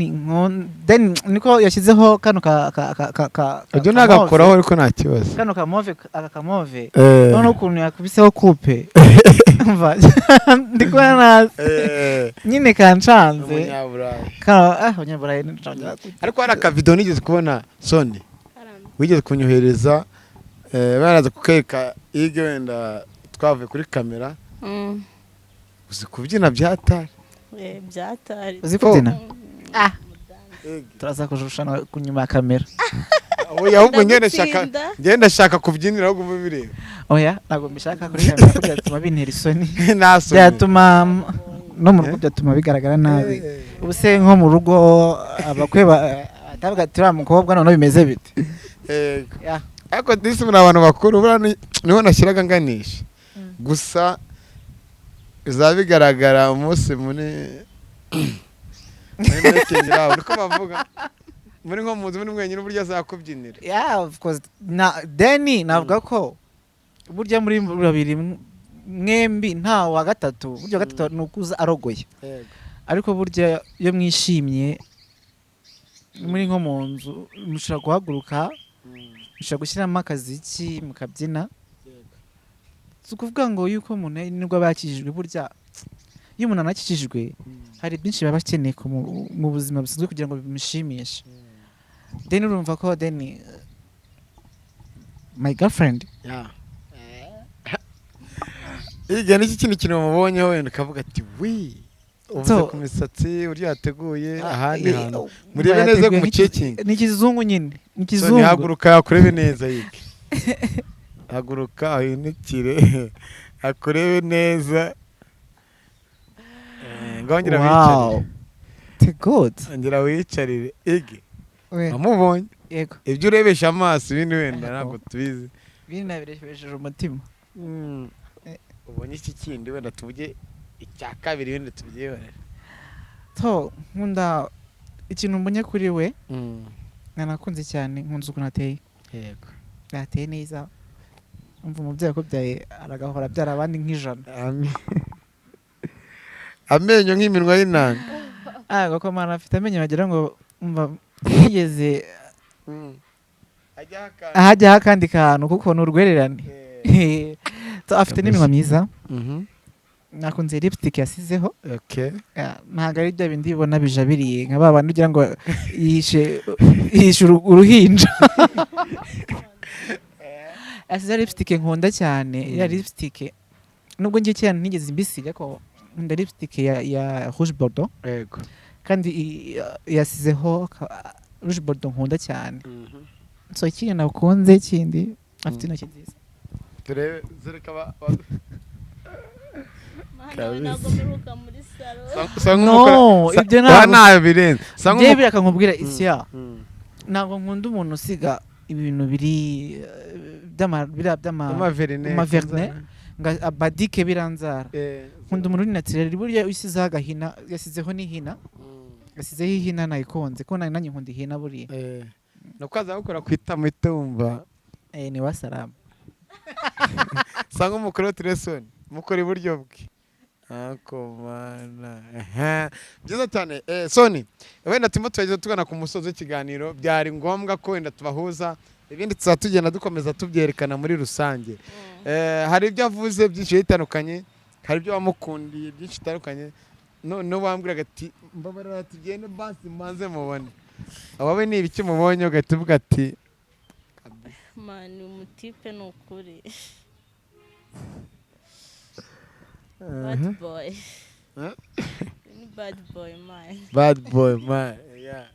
then niko yashyizeho kano ka ibyo nagakoraho ariko nta kibazo. Kano ka move, aka ka move. None ukuntu yakubiseho coupe. Umva ndi kubona nazi. Nyine kancanze. Umunyaburayi. Ariko hari aka video nigeze kubona Soni. Wigeze kunyohereza baraza kukeka Ige wenda twavuye kuri kamera. Uzi kubyina byatari? Byatari. Uzi kubyina? Turaza kujushana kunyuma ya kamera. Oya ahubwo ngende ndashaka kubyinira ahubwo ubireba. Oya ntabwo mbishaka kuri kamera kuko byatuma bintera isoni. Byatuma no mu rugo byatuma bigaragara nabi. Ubu se nko mu rugo abakwe batavuga ati uriya mukobwa none bimeze bite? Ariko disi muri abantu bakuru niho nashyiraga nganisha. Gusa bizaba bigaragara umunsi muri making love niko bavuga. Muri nko muzi muri mwenyine uburyo azakubyinira. Yeah, of course. Na Deni navuga ko burya muri babiri mwembi nta wa gatatu, burya wa gatatu ni ukuza arogoye. Ariko burya iyo mwishimye muri nko mu nzu, mushobora guhaguruka, mushobora gushyiramo akaziki mukabyina. Si ukuvuga ngo yuko umuntu nibwo aba yakijijwe, burya iyo umuntu anakijijwe hari byinshi baba akeneye mu buzima busanzwe kugira ngo bimushimishe. Then urumva ko then my girlfriend. Igihe n'iki kindi kintu wamubonyeho wenda ukavuga ati wi uvuze ku misatsi, uburyo yateguye ahandi hantu murebe neza yateguye ku mucekingi. Ni ikizungu nyine, ni So, ikizungu. Ntihaguruka akurebe neza, yige haguruka ahinukire akurebe neza. Ngaho ngira Wow. wicarire. It's good. Ngira wicarire ige. We, wamubonye? Yego. Ibyo urebesha amaso, ibindi wenda Yego. ntabwo tubizi. Biri nabirebesheje umutima. Ubonye iki kindi, wenda tuvuge icya kabiri, ibindi tubyihorere. So nkunda ikintu mbonye kuri we nanakunze cyane, nkunze ukuntu ateye. Ateye neza, umva, umubyeyi akubyaye aragahora abyara abandi nk'ijana. Amenyo nk'iminwa y'inanga. Ah, kuko mana afite amenyo wagira ngo, umva, yigeze ahajyaho akandi kantu kuko ni urwererane. So, afite n'iminwa myiza, nakunze lipstick yasizeho. Ah, ntabwo ari bya bindi ubona bijabiriye nka ba bandi ugira ngo yishe uruhinja. Yasizeho lipstick nkunda cyane, iriya lipstick nubwo ngiye kera ntigeze mbisiga, ariko nkunda lipstick ya rouge bordeaux. Kandi yasizeho rouge bordeaux nkunda cyane. So ikindi nakunze kindi, afite intoki nziza. Turebe zereka Mana we, ntabwo mperuka muri salo. Sa No, nk'umukora ibyo ntabwo ntayo birenze, sa Njyewe biraka nkubwira isya, Mm. ntabwo nkunda umuntu usiga ibintu biri biriya by'ama Amaverine. Amaverine. Nga abadike biranzara. Nkunda umuntu uri naturel. Burya usizeho agahina, yasizeho n'ihina, yasizeho ihina nayikunze ko nanjye nkunda ihina buriya. Ni uko aza gukora ku itama uhita wumva. Ni wasalamu. Sa nk'umukuru wa tiresoni mukora iburyo bwe. Ako mana. Ehe. Byiza cyane. Soni, wenda turimo turagenda tugana ku musozi w'ikiganiro, byari ngombwa ko wenda tubahuza, ibindi tuzaba tugenda dukomeza tubyerekana muri rusange. Hari ibyo avuze byinshi bitandukanye, hari ibyo wamukundiye byinshi bitandukanye, noneho wambwiraga ati mbabarira tugende basi mbanze mubone wowe ni ibiki mubonye ugahita uvuga ati Man, umutipe ni ukuri bad boy. Huh? Ni bad boy, man. Bad boy, man, yeah,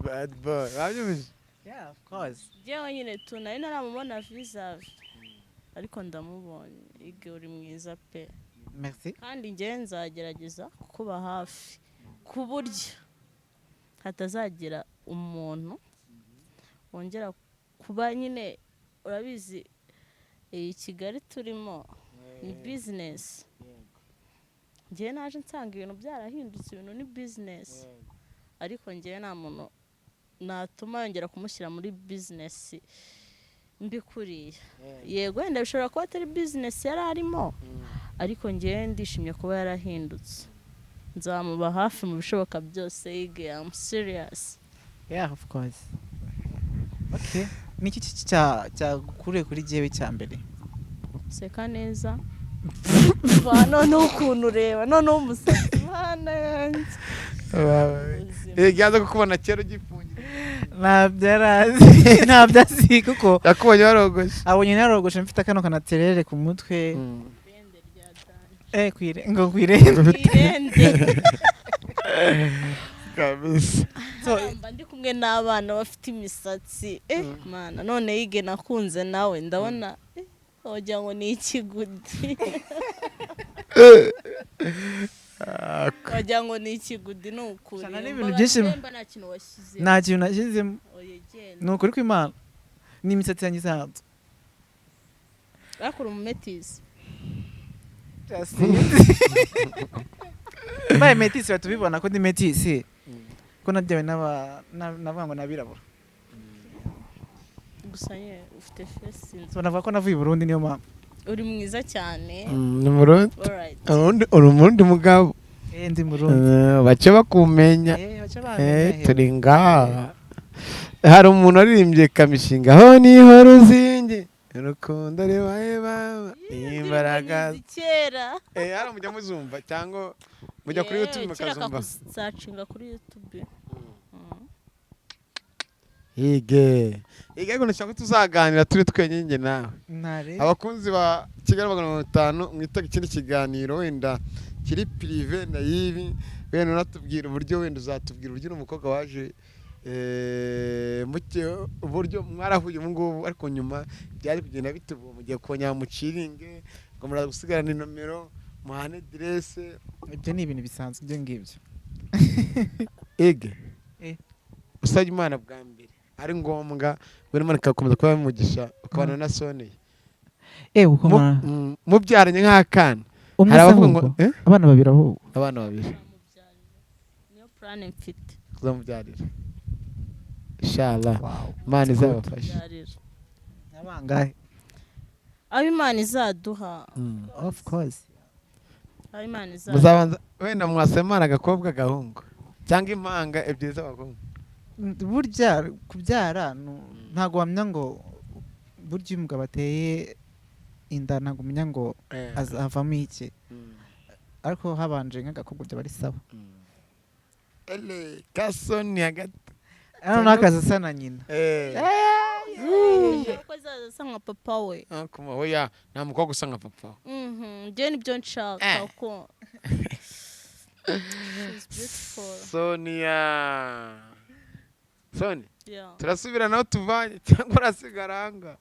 bad boy, wabyumvise? Yeah, of course. Njyewe nyine tu nari naramubona vis-a-vis, ariko ndamubonye. Ige, uri mwiza pe. Merci. Kandi njyewe nzagerageza kukuba hafi ku buryo hatazagira umuntu wongera kuba nyine, urabizi iyi Kigali turimo ni business. Njyewe naje nsanga ibintu byarahindutse, ibintu ni business, ariko njyewe nta muntu natuma yongera kumushyira muri business mbi kuriya. Yego, wenda bishobora kuba atari business yari arimo, ariko njyewe ndishimye kuba yarahindutse. Nzamuba hafi mu bishoboka byose. Yige, I'm serious. Yeah, of course. Okay, niki cyagukuriye kuri jyewe cya mbere? Seka neza. Va, noneho ukuntu ureba, noneho umusatsi, mana yanjye. Ubuzima. Yaza kukubona kera ugifungiye. Ntabyo arazi, ntabyo azi kuko Yakubonye warogoshe. Abonye narogoshe, mfite akano kanaterere ku mutwe. Irende rya dani. Ngo kwirende. Irende. Kabisa. So, mba ndi kumwe n'abana bafite imisatsi, mana, none yige nakunze nawe ndabona wagira ngo ni ikigudi, wagira ngo ni ikigudi, ni ukuri. Shana n'ibintu byinshi. Mba nta kintu washyize. Nta kintu nashyizemo. Oya, genda. Ni ukuri kw'Imana, ni imisatsi yanjye isanzwe. Ariko uri umumetisi. Mbaye metisi batubibona ko ndi metisi. Ko nabyawe n'aba ngo nabirabura. Gusa nyine ufite face nziza. So navuga ko navuye i Burundi, niyo mpamvu. Uri mwiza cyane. Ni Murundi. Alright. Uri Umurundi mugabo. Eh, ndi Murundi. Bace bakumenya. Eh, baca bamenya, Eh, turi ngaha, hari umuntu waririmbye kamishinga ho niho ruzingi urukundo ribaye baba imbaraga. Nzi kera. Eh, hari mujya muzumva cyangwa mujya kuri YouTube mukazumva? Kusacinga kuri YouTube. Hige hige, ariko ndashaka ko tuzaganira turi twenyine njye nawe. Ntare. Abakunzi ba Kigali 500, mwitege ikindi kiganiro wenda kiri privé na yibi, wenda unatubwira uburyo, wenda uzatubwira uburyo uri umukobwa waje muke, uburyo mwarahuye ubu ngubu, ariko nyuma byari kugenda bitubu mugiye kongera muciringe ngo muraza gusigarana inomero, muhane aderese. Ibyo ni ibintu bisanzwe ibyo ngibyo. Ege. Eh. Usabye Imana bwa mbere ari ngombwa buri Imana ikakomeza kuba umugisha ukabana na Sonia. Eh, uko Mubyaranye nk'akana. Umwe Hari se abavuga ngo ahubwo? Eh? Abana babiri ahubwo. Abana babiri. Niyo plan mfite. Kuzamubyarira, inshallah Imana izabafasha. Kubyarira. Abangahe? Abo Imana izaduha. Of course. Abo Imana izaduha. Muzabanza wenda mwasemana agakobwa, agahungu cyangwa impanga ebyiri z'abahungu. Burya kubyara ntabwo wamenya ngo burya iyo umugabo ateye inda ntabwo umenya ngo azavamo iki, ariko habanje nk'agakobwa byaba ari sawa. Ele kasoni hagati. Hano n'akazi asa na nyina. Ko azaza asa nka papa we. Ah, kuma oya, nta mukobwa usa nka papa we. Njyewe nibyo nshaka ko she's beautiful. Sonia, Soni. Yeah. Turasubira naho tuvanye cyangwa urasigara ahangaha,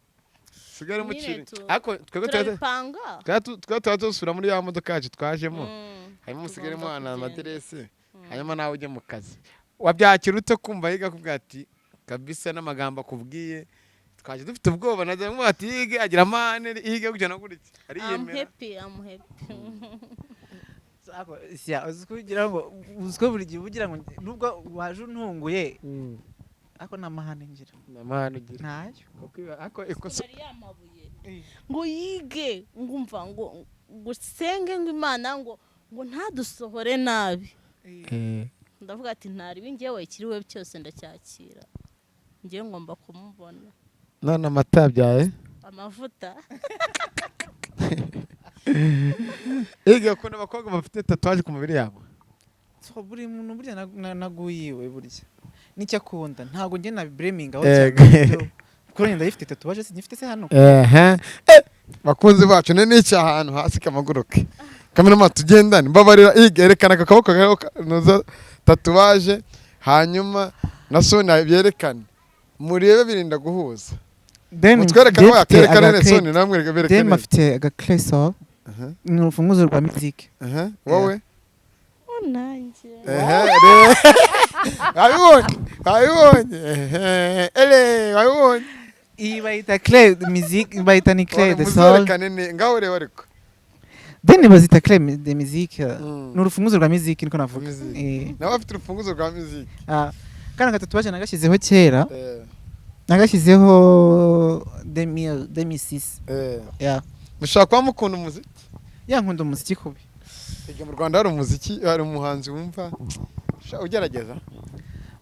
sigare Nyine mukiri, ariko twebwe turabipanga. twebwe tuba dusubira muri ya modoka yacu twajemo, hanyuma musigare Tugomba muhana kugenda. amadiresi, hanyuma nawe ujye mu kazi. Wabyakira ute kumva yiga akubwira ati kabisa n'amagambo akubwiye? Twaje dufite ubwoba najya nkuba ati yige agira amahane, yige gutya na gutya. I'm Ariyemera. happy, I'm happy. Sya, uzi ko ugira ngo uzi ko buri gihe uba ugira ngo nubwo waje untunguye, ariko nta mahane ngira. Ni amahane ugira? Ntayo. Kuko ariko ikosa Yari yamabuye ngo yige, ngumva ngo ngo usenge ngo Imana ngo ntadusohore nabi. Ndavuga ati ntari njyewe, ikiriwe cyose ndacyakira, njyewe ngomba kumubona. None amata yabyaye Amavuta. Yige, ukunda abakobwa bafite tatouage ku mubiri yabo? So, buri muntu burya naguyiwe burya nicyo akunda, ntabwo njye nabiburemingaho cyane kuko njye ndayifite tatouage, sinyifite se hano? Ehe. Bakunzi bacu, ni n'iki ahantu hasi kamaguruke, cameraman tugendane, mbabarira. Yige, erekana aka kaboko kariho nuza tatouage, hanyuma na Sonia byerekane, murebe birinda guhuza. Then mutwereke aho njye mfite yakerekana neza. agaclé. Sonia namwe berekane Then neza. mfite agaclé sol. Ni urufunguzo rwa muziki. Aha, wowe? Oh, nanjye. Ehe, wabibonye, wabibonye. Ehe, ele wabibonye. Iyi bayita clé de musique, bayita ni clé de sol. Muzerekane ne ngaho, reba ariko. Then bazita clé de musique. Ni urufunguzo rwa muziki, niko navuga. Musique. Eh. Nawe afite urufunguzo rwa muziki. Ah, kano gatatuwaje nagashyizeho kera. Nagashyizeho 2006. Yeah. Mushobora kuba mukunda umuziki. Ya, nkunda umuziki kubi. Ega, mu Rwanda hari umuziki, hari umuhanzi wumva ugerageza?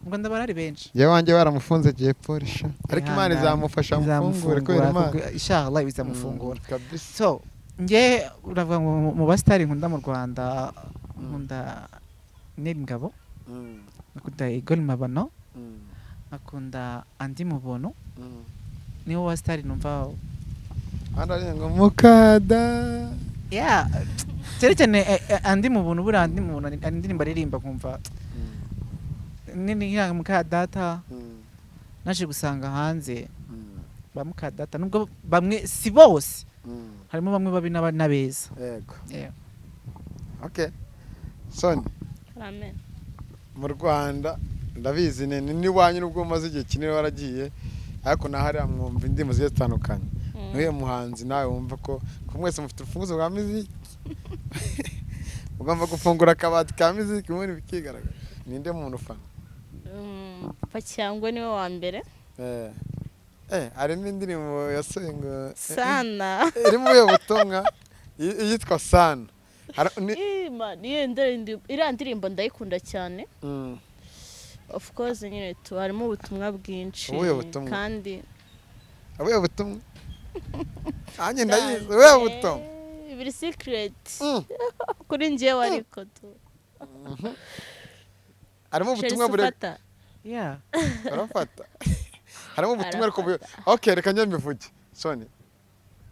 Mu Rwanda barahari benshi. Njyewe wanjye baramufunze Jay Polly sha, ariko Imana Ihangane. izamufasha amufungure kubera Imana. Inshallah bizamufungura. Kabisa. So njye uravuga ngo mu basitari nkunda mu Rwanda, nkunda Nel Ngabo, nkunda Igor Mabano, nkakunda Andi Mubono. Niwo basitari numva. Hano ari ngo mukada. Yeah, cyane cyane Andi Mubuntu. Buriya Andi Mubuntu hari indirimbo aririmba nkumva nini nka muka data. Naje gusanga hanze ba muka data, nubwo bamwe si bose, harimo bamwe babi n'abeza. Yego. Yeah. Okay, Soni. Amen. Mu Rwanda ndabizi ni n'iwanyu, nubwo umaze igihe kinini waragiye, ariko naho hariya mwumva indirimbo zigiye zitandukanye. N'uyu muhanzi nawe wumva ko mwese mufite urufunguzo rwa muziki, mugomba gufungura akabati ka muziki ubundi bikigaragaza, ninde muntu ufana? Papa Cyangwe niwe wa mbere. Harimo indirimbo yasohoye ngo Sana. Irimo ubuhe butumwa? Iyitwa Sana. Man, iriya ndirimbo ndayikunda cyane. Of course nyine tu harimo ubutumwa bwinshi. Ubuhe butumwa? Kandi Ubuhe butumwa? Nanjye ndayizi. Ubuhe butumwa? Biri secret kuri njyewe, ariko tu Harimo ubutumwa Chelsea bure ufata. Yeah. Barafata. Harimo ubutumwa, ariko okay, reka njye mbivuge. Soni,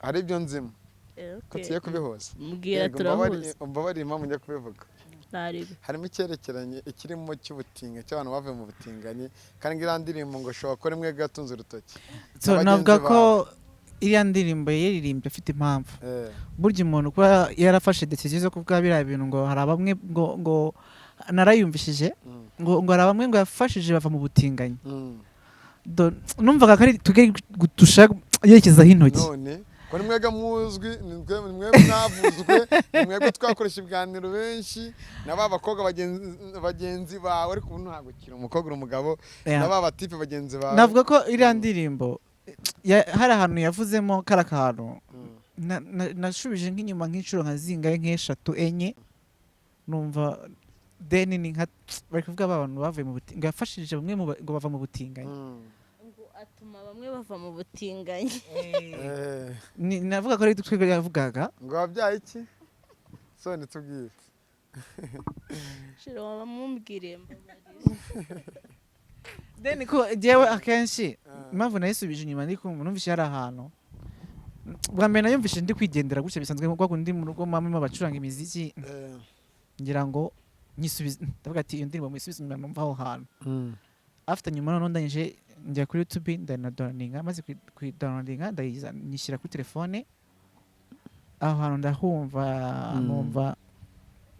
hari ibyo nzimo ko tugiye kubihuza. Mbwira. Yego, Turahuza. Mbabarire impamvu njya kubivuga. Ntaribi. Harimo icyerekeranye ikirimo cy'ubutinga, cy'abantu bavuye mu butinganyi, kandi iriya ndirimbo ngo ushobora kuba rimwe gatunze urutoki So na bagenzi navuga ko bawe. Iriya ndirimbo yaririmbye afite impamvu. Burya umuntu kuba yarafashe decision zo kuvuga biriya bintu, ngo hari bamwe ngo narayumvishije, ngo hari bamwe ngo yafashije bava mu butinganyi. Numvaga ko ari tugeri gutusha yerekezaho intoki. None ko ni mwebwe muzwi, ni mwebwe mwavuzwe, ni mwebwe twakoresha ibiganiro benshi na ba bakobwa bagenzi bawe, ariko ubu ntabwo ukiri umukobwa, uri umugabo, na ba batipe bagenzi bawe. Navuga ko iriya ndirimbo hari ahantu yavuzemo kari akantu nashubije nk'inyuma nk'inshuro nka zingahe, nk'eshatu, enye, numva deni ni nka bari kuvuga ba bantu bavuye mu butinganyi, ngo yafashije bamwe ngo bava mu butinganyi. Ngo atuma bamwe bava mu butinganyi. Navuga ko ari twebwe yavugaga. Ngo wabyaye iki? Soni, tubwire. Shira waba mumbwiriye, mbabarira. Deni ko jyewe akenshi impamvu nayisubije inyuma, ndi kumva numvise hari ahantu bwa mbere nayumvise ndi kwigendera gutya bisanzwe, kwa kundi mu rugo mama bacuranga imiziki, ngira ngo nyisubize, ndavuga ati iyo ndirimbo muyisubize inyuma numva aho hantu. After nyuma noneho ndangije njya kuri YouTube, ndanadownloadinga, maze kuyidownloadinga ndayiza nyishyira kuri telefone, aho hantu ndahumva, numva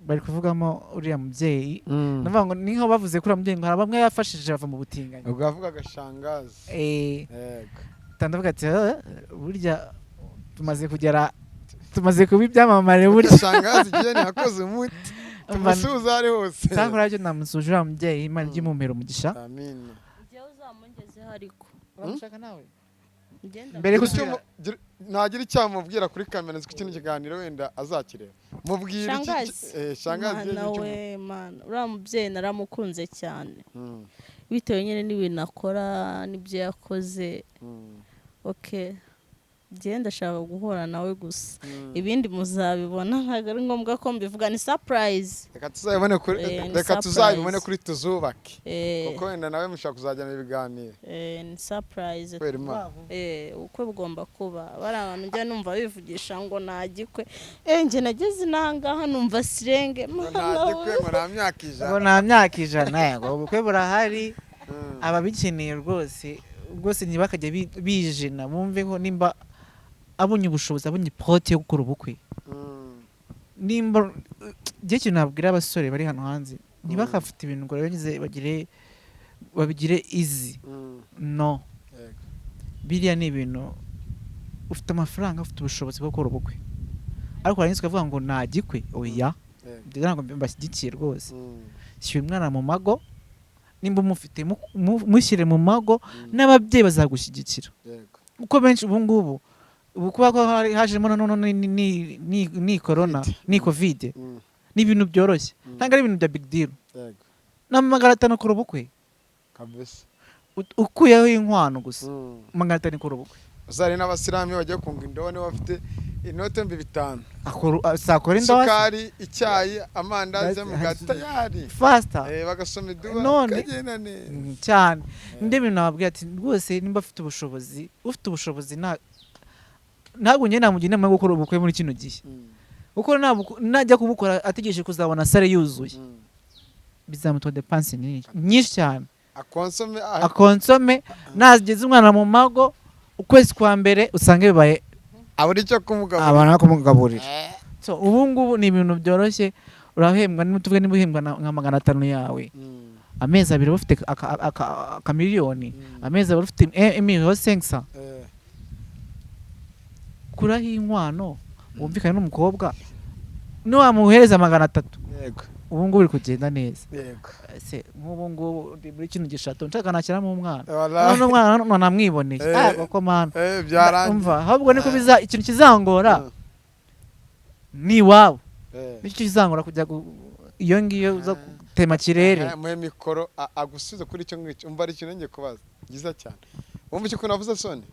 bari kuvugamo uriya mubyeyi. Ndavuga ngo ni nkaho bavuze kuri uriya mubyeyi ngo hari bamwe yafashije bava mu butinganyi. Ubwo yavugaga shangazi. Yego. Ndavuga ati: "Eh, burya tumaze kugera, tumaze kuba ibyamamare burya." Shangazi igihe yakoze umuti, tumusuhuze aho ari hose. Cyakora byo namusuje uriya mubyeyi, Imana ijye imumpera umugisha. Amina. Njyewe uzamungezeho ariko. Uramushaka nawe? Ngenda. Mbere Gira icyo nagira icyo amubwira kuri kamera, nzi ko kino kiganiro wenda azakireba. Mubwira iki? Shangazi. Shangazi. Mana we, mana, uriya mubyeyi naramukunze cyane, bitewe nyine n'ibintu akora n'ibyo yakoze. Okay, njyewe ndashaka guhura nawe gusa, ibindi muzabibona, ntabwo ari ngombwa ko mbivuga, ni surprise. Reka tuzabibone kuri Ni reka tuzabibone surprise. kuri Tuzubake, kuko wenda nawe mushobora kuzajyana ibiganiro. Ni surprise. Kubera Imana. Ubukwe bugomba kuba. Bari abantu njya numva bivugisha ngo nta gikwe. Njye nageze inahangaha numva sirenge. Ngo nta gikwe, ngo nta myaka 100. Ngo nta myaka 100. Yego, ubukwe burahari. Ababikeneye rwose rwose ntibakajya bijena, bumve ko nimba abonye ubushobozi, abonye porte yo gukora ubukwe, nimba igihe kintu nabwira abasore bari hano hanze, ntibakafite ibintu ngo barangize bagire babigire easy. No. Biriya ni ibintu, ufite amafaranga, ufite ubushobozi bwo gukora ubukwe, ariko warangiza ukavuga ngo nta gikwe, oya. Ibyo ntabwo mbashyigikiye rwose. Shyira umwana mu mago nimba umufite, mushyire mu mago, n'ababyeyi bazagushyigikira. Kuko benshi ubu ngubu, ubu kuba ko hajemo na none ni corona, ni COVID, ni ibintu byoroshye, ntabwo ari ibintu bya big deal. Na 500 ukora ubukwe. Kabisa. Ukuyeho inkwano gusa, 500 ikora ubukwe. Uzari n'abasilamu iyo bagiye kunga indobo, niba bafite inote 5000, sakora indobo. Isukari, icyayi, amandazi, umugati tayari. Faster. Bagasoma iduba, kagenda neza. Cyane. Indi bintu nababwira ati rwose nimba afite ubushobozi, ufite ubushobozi, ntabwo njye namugira inama yo gukora ubukwe muri kino gihe, kuko najya kubukora ategereje kuzabona salle yuzuye, bizamutwara dépenses nyinshi cyane. Akonsome. Akonsome, nageze umwana mu mago ukwezi kwa mbere usange bibaye abura icyo kumugaburira. Abana kumugaburira. So ubu ngubu ni ibintu byoroshye, urahembwa, niba tuvuge niba uhembwa nka 500 yawe, amezi 2 uba ufite akamiliyoni, amezi 2 ufite emiliyoni senkisa. Kuraho inkwano, wumvikane n'umukobwa, niwamuhereza 300. Ubu ngubu biri kugenda neza. Yego. Ese nk'ubu ngubu ndi muri kino gishato, nshaka nashyiramo umwana. Wallahi. None umwana none namwiboneye. Ah, koko mana. Byarangiye. Umva, ahubwo niko biza, ikintu kizangora ni iwabo. Nicyo kizangora kujya iyo ngiyo uza gutema kirere. Muhe mikoro agusubize kuri icyo ngicyo. Umva, ari ikintu ngiye kubaza byiza cyane. Wumva icyo ukuntu navuze, Soni?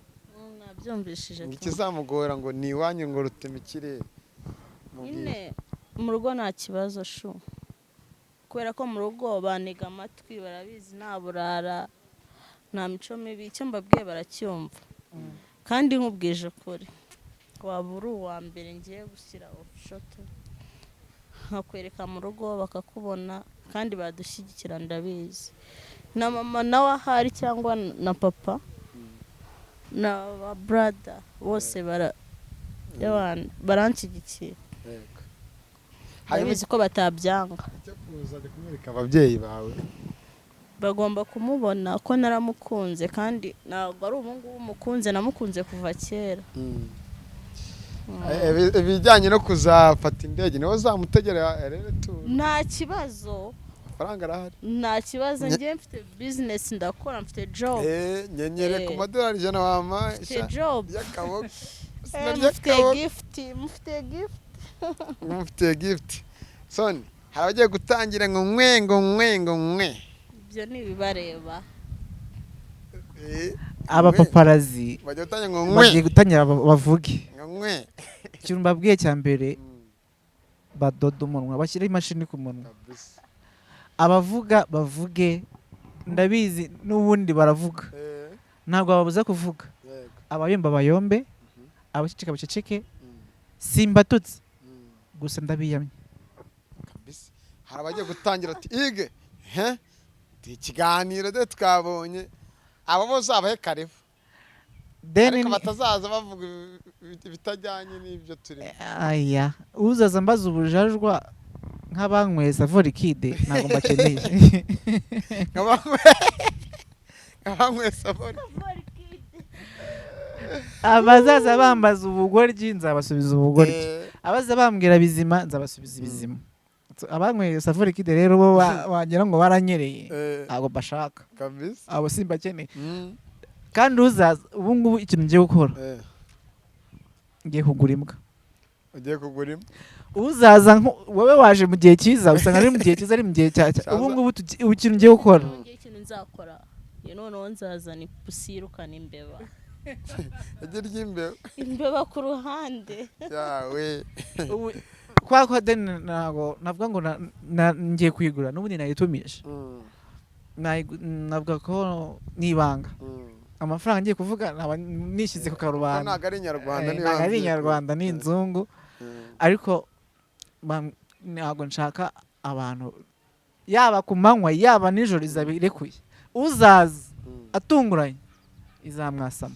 Nabyumvishije Ngo tu. ikizamugora ngo ni iwanyu, ngo rutema ikirere. Mubwire. Nyine mu rugo nta kibazo shu, kubera ko mu rugo bantega amatwi, barabizi, nta burara, nta mico mibi. Icyo mbabwiye baracyumva. Kandi nkubwije ukuri, waba uri uwa mbere ngiye gushyira official, nkakwereka mu rugo bakakubona, kandi badushyigikira, ndabizi, na mama nawe ahari cyangwa na papa na ba brother bose bara baranshyigikiye. Yego. Hanyuma Ndabizi ko batabyanga. icyo kuzajya kumwereka ababyeyi bawe? Bagomba kumubona ko naramukunze, kandi ntabwo ari ubu ngubu mukunze, namukunze kuva kera. Ibijyanye no kuzafata indege, niwe uzamutegera rero tu? Nta kibazo. Amafaranga arahari. Nta kibazo, njye mfite business, ndakora, mfite job. Nyenyere ku madolari 100 wampa. Mfite job. Y'akaboko. Mufite gift, mufite gift. Mufite gift. Soni, hari abagiye gutangira ngo nkwe, ngo nkwe, ngo nkwe. Ibyo ni ibibareba. Abapaparazzi Bagiye gutangira ngo nkwe. bagiye gutangira bavuge. Ngo nkwe. Ikintu mbabwiye cya mbere, badoda umunwa, bashyiraho imashini ku munwa. Kabisa. Abavuga bavuge, ndabizi n'ubundi baravuga. Ntabwo babuza kuvuga. Abayomba bayombe, abaceceka baceceke. Simbatutse, gusa ndabiyamye. Kabisa, hari abagiye gutangira ati ige he Ati, ikiganiro de twabonye abo bose abahe karibu. Then Ariko batazaza bavuga ibitajyanye n'ibyo turimo. Aya, uzaza mbaza ubujajwa nk'abanyweye Savon liquide, ntabwo mbakeneye. Nk'abanywe Savon. Abazaza bambaza ubugoryi, nzabasubiza ubugoryi. Abaza bambwira bizima, nzabasubiza ibizima. So, abanyweye Savon liquide rero bo wagira ngo baranyereye, ntabwo mbashaka. Abo simbakeneye. Kandi uzaza ubu ngubu, ikintu ngiye gukora, ngiye kugura imbwa. Ugiye kugura imbwa? Uzaza wowe waje mu gihe cyiza, usanga ari mu gihe cyiza, ari mu gihe cya ubu ngubu ubu ikintu ngiye gukora, Ngiye, ikintu nzakora iyo, noneho nzazana ipusi yirukana imbeba. Ijye ry'imbeba. Imbeba ku ruhande. Yawe. Ubu kwa ko deni ntabwo navuga ngo ngiye kuyigura, n'ubundi nayitumije. Navuga ko ni ibanga. Amafaranga ngiye kuvuga naba nishyize ku Ko karubanda. Ntabwo ari inyarwanda. Eh, Niyo ntabwo ari mpamvu inyarwanda, ni inzungu. Ariko ntabwo nshaka abantu, yaba ku manywa yaba nijoro, izaba irekuye. Uzaza atunguranye, izamwasama,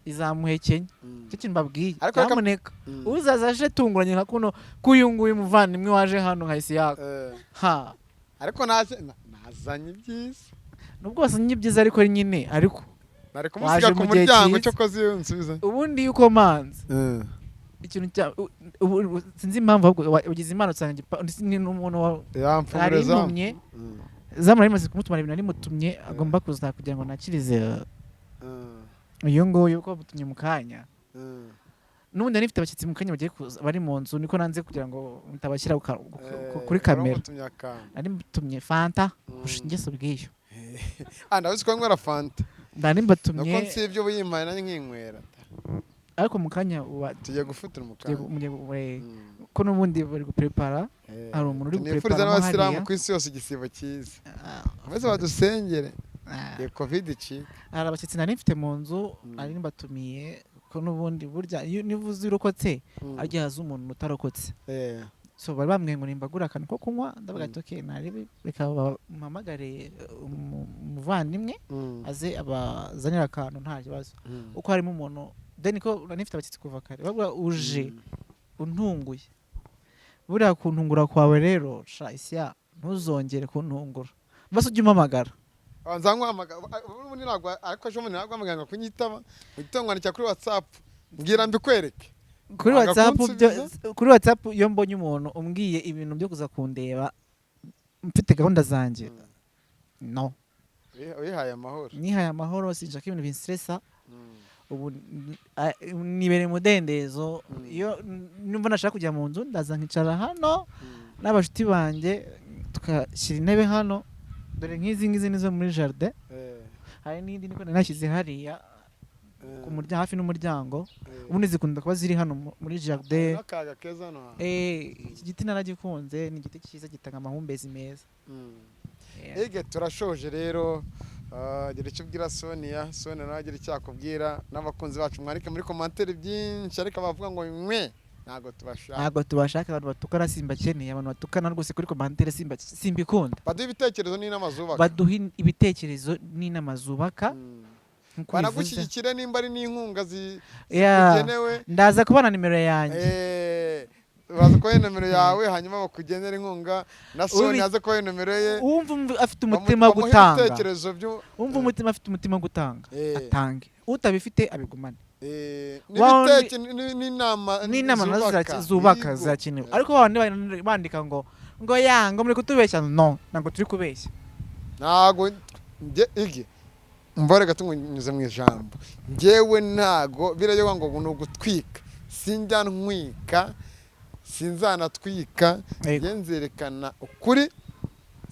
izamuhekenya. Icyo kintu mbabwiye, Ariko nyamuneka, uzaza aje atunguranye nka kuno k'uyu nguyu muvandimwe waje hano nka Isiyaka, ha. Ariko nazanye ibyiza. Nubwo wazanye ibyiza, ariko nyine ariko Nari kumusiga waje ku mu gihe muryango. cyiza. Cyo koze iyo nsubiza. Ubundi iyo ukomanze ikintu cya sinzi impamvu, ahubwo ugize impano usanga ni n'umuntu Yamfungure nari zamu. ntumye zamu, nari maze kumutuma ibintu, nari mutumye agomba kuza kugira ngo nakirize uyu nguyu uko mutumye mu kanya. N'ubundi nari mfite abashyitsi mu kanya bagiye kuza, bari mu nzu, niko nanze kugira ngo mutabashyira kuri kamera. Waramutumye akantu. Nari mutumye Fanta kurusha ingeso bw'iyo. Ah, ndabizi ko nywera Fanta. Nari Nuko mbatumye. nsibye ubu yimpaye nanjye nkinywera. Ariko mu kanya Tugiye gufutura mu kanya. Ko n'ubundi bari guprepara. Hari umuntu uri Tunifuriza gupreparamo n'abasilamu hariya. ku isi yose igisibo cyiza. Maze badusengere iyo COVID icike. Hari abashyitsi nari mfite mu nzu, nari mbatumiye, ko n'ubundi burya iyo niba uzi urokotse, harya haza umuntu utarokotse. So bari bambwiye ngo nimbagure akantu ko kunywa, ndavuga ati okay, nari reka mpamagare umuvandimwe aze abazanire akantu, nta kibazo. Uko harimo umuntu then ko nari mfite abashyitsi kuva kare, bavuga uje untunguye. Buriya kuntungura kwawe rero, sha Isya, ntuzongere kuntungura, basi ujye umpamagara. Banza nkuhamagara ubundi, ntabwo ariko ejo bundi ntabwo ngo kunyitaba mu gitondo, nkandikira kuri WhatsApp, mbwira mbikwereke. Kuri Wanga WhatsApp byo kunsubiza? Kuri WhatsApp iyo mbonye umuntu umbwiye ibintu byo kuza kundeba. mfite gahunda zanjye, no. Wihaye amahoro. Nihaye amahoro, sinshaka ibintu binstressa. Ubu nibereye umudendezo. Iyo numva nashaka kujya mu nzu, ndaza nkicara hano n'abashuti banjye, tugashyira intebe hano. Dore nk'izi ngizi nizo muri jardin. Hari n'indi niko nari nashyize hariya ku muryango, hafi n'umuryango. Ubundi zikunda kuba ziri hano muri jardin. N'akayaga keza hano hantu. Iki giti naragikunze, ni igiti cyiza gitanga amahumbezi meza. Yeah. Ege, turashoje rero. Gira icyo ubwira Sonia, Sonia nawe agira icyo akubwira, n'abakunzi bacu mwandike muri commentaire byinshi, ariko abavuga ngo mwe ntabwo tubashaka. Ntabwo tubashaka. Abantu batukana simbakeneye, abantu batukana rwose kuri commentaire simbikunda. Baduhe ibitekerezo n'inama zubaka. Baduhe ibitekerezo n'inama zubaka nk'uko ubivuze. Banagushyigikire nimba ari n'inkunga zikugenewe. Ndaza kubona nimero yanjye. Baza kubaha nomero yawe, hanyuma bakugenera inkunga, na Sonia aze kubaha nomero ye. Wumva afite umutima wo Bamuhe gutanga, ibitekerezo byo wumva umutima afite umutima wo gutanga, atange, utabifite abigumane. N'inama n'inama nazo zubaka. Zubaka Yego. zirakenewe. Ariko babandi bandika ngo ya ngo muri kutubeshya, no, ntabwo turi kubeshya. Ntago njye igi mbore gato ngunyuze mu ijambo, njyewe ntago birayoba ngo ni ugutwika, sinjya ntwika, sinzanatwika. Yego. Njye nzerekana ukuri.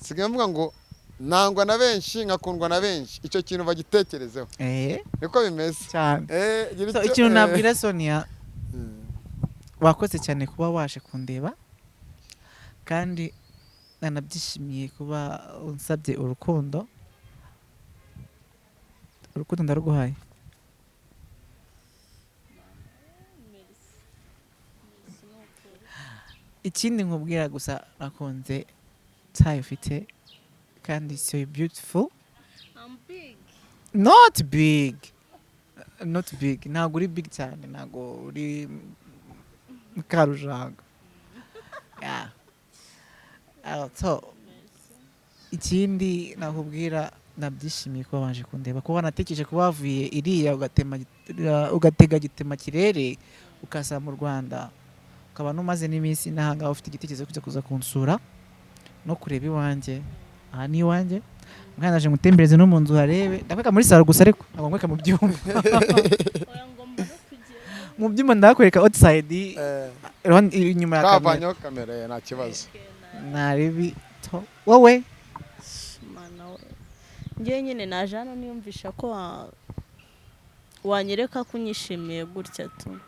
Nsigaye mvuga ngo nangwa na benshi nkakundwa na benshi, icyo kintu bagitekerezeho. Niko bimeze. Cyane. Gira So, icyo- ikintu nabwira Sonia, wakoze cyane kuba waje kundeba, kandi nanabyishimiye kuba unsabye urukundo. Urukundo ndaruguhaye. Merci. Merci ni ukuri. Ikindi nkubwira gusa, nakunze taille ufite, kandi so beautiful. I'm big. Not big, not big, ntabwo uri big cyane, ntabwo uri Mukarujanga. Yeah. So ikindi nakubwira, nabyishimiye kuba waje kundeba, kuba wanatekereje kuba wavuye iriya ugatega gitema kirere ukaza mu Rwanda, ukaba numaze n'iminsi n'ahangaha, ufite igitekerezo cyo kujya kuza kunsura no kureba iwanjye. Aha ni iwanjye mwana, naje ngutembereze no mu nzu harebe. Ndakwereka muri salon gusa, ariko ntabwo nkwereka mu byumba. Oya, ngomba no kugera. Mu byumba ndakwereka outside, inyuma ya kamera. Kavanyeho kamera, nta kibazo. Narebi to wowe. Mana we, njyewe nyine naje hano niyumvisha ko wanyereka ko unyishimiye gutya tu.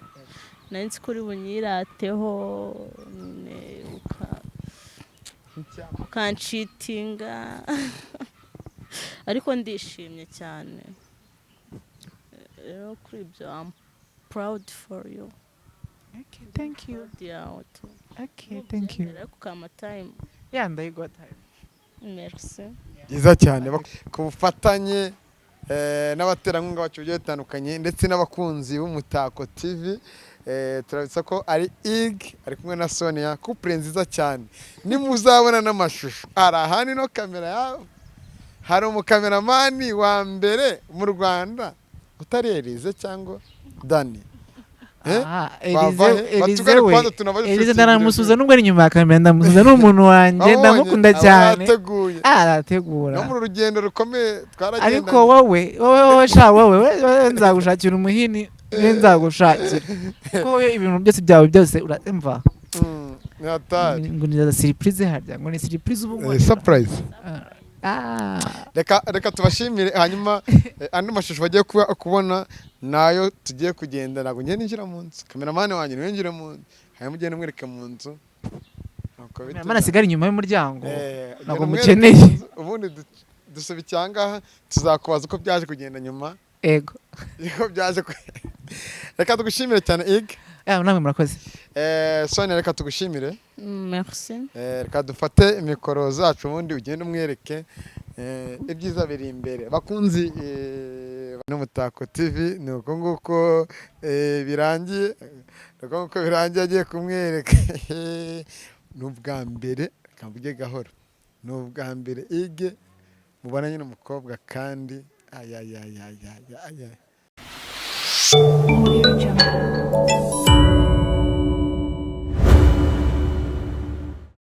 Nari nzi ko uri bunyirateho nyine ukanshitinga, ariko ndishimye cyane rero kuri ibyo. I'm proud for you. Okay, thank you. Proud yawe tu. Okay, thank you. Ariko ukama time. Yeah, ndayiguha time. Merci. Byiza cyane. Ku bufatanye n'abaterankunga bacu bagiye batandukanye ndetse n'abakunzi b'Umutako TV, turabitsa ko ari Ig ari kumwe na Sonia, couple nziza cyane. Nimuzabona n'amashusho hari ahandi no kamera yabo, hari umukameramani wa mbere mu Rwanda utari Elize cyangwa Dani. Ah, Bava Elize, he? Elize Batugane we. kwanza tunabaze Elize shooting. ndanamusuza nubwo ari inyuma ya kamera, ndamusuza, ni umuntu wanjye. Wabonye? Ndamukunda Aba cyane. yateguye. Ah, arategura. No mu rugendo rukomeye twaragendanye. Ariko wowe sha, wowe nzagushakira umuhini, we nzagushakira, kuko wowe ibintu byose byawe byose uramva. Ni hatari. Ngo ni surprise, harya ngo ni surprise ubu ngo Surprise. Ah. Reka tubashimire, hanyuma andi mashusho bagiye kubona nayo tugiye kugenda. Ntabwo ngiye ninjira mu nzu, kameramani wanjye niwe ninjira mu nzu, hanyuma ugende umwereke mu nzu. Nuko bite? Mana, asigara inyuma y'umuryango. Ugenda Ntabwo umwereke mukeneye. mu nzu, ubundi dusuba icyangaha, tuzakubaza uko byaje kugenda nyuma. Ego. Uko byaje reka tugushimire cyane, Ig. Namwe murakoze. Sonia, reka tugushimire. Merci. Reka dufate mikoro zacu, ubundi ugende umwereke ibyiza biri imbere. Bakunzi n'Umutako TV, ni uko nguko birangiye, ni uko nguko birangiye. Agiye kumwereka, ni ubwa mbere, reka mvuge gahoro, ni ubwa mbere Ige mubona nyine umukobwa kandi ayayayayaya.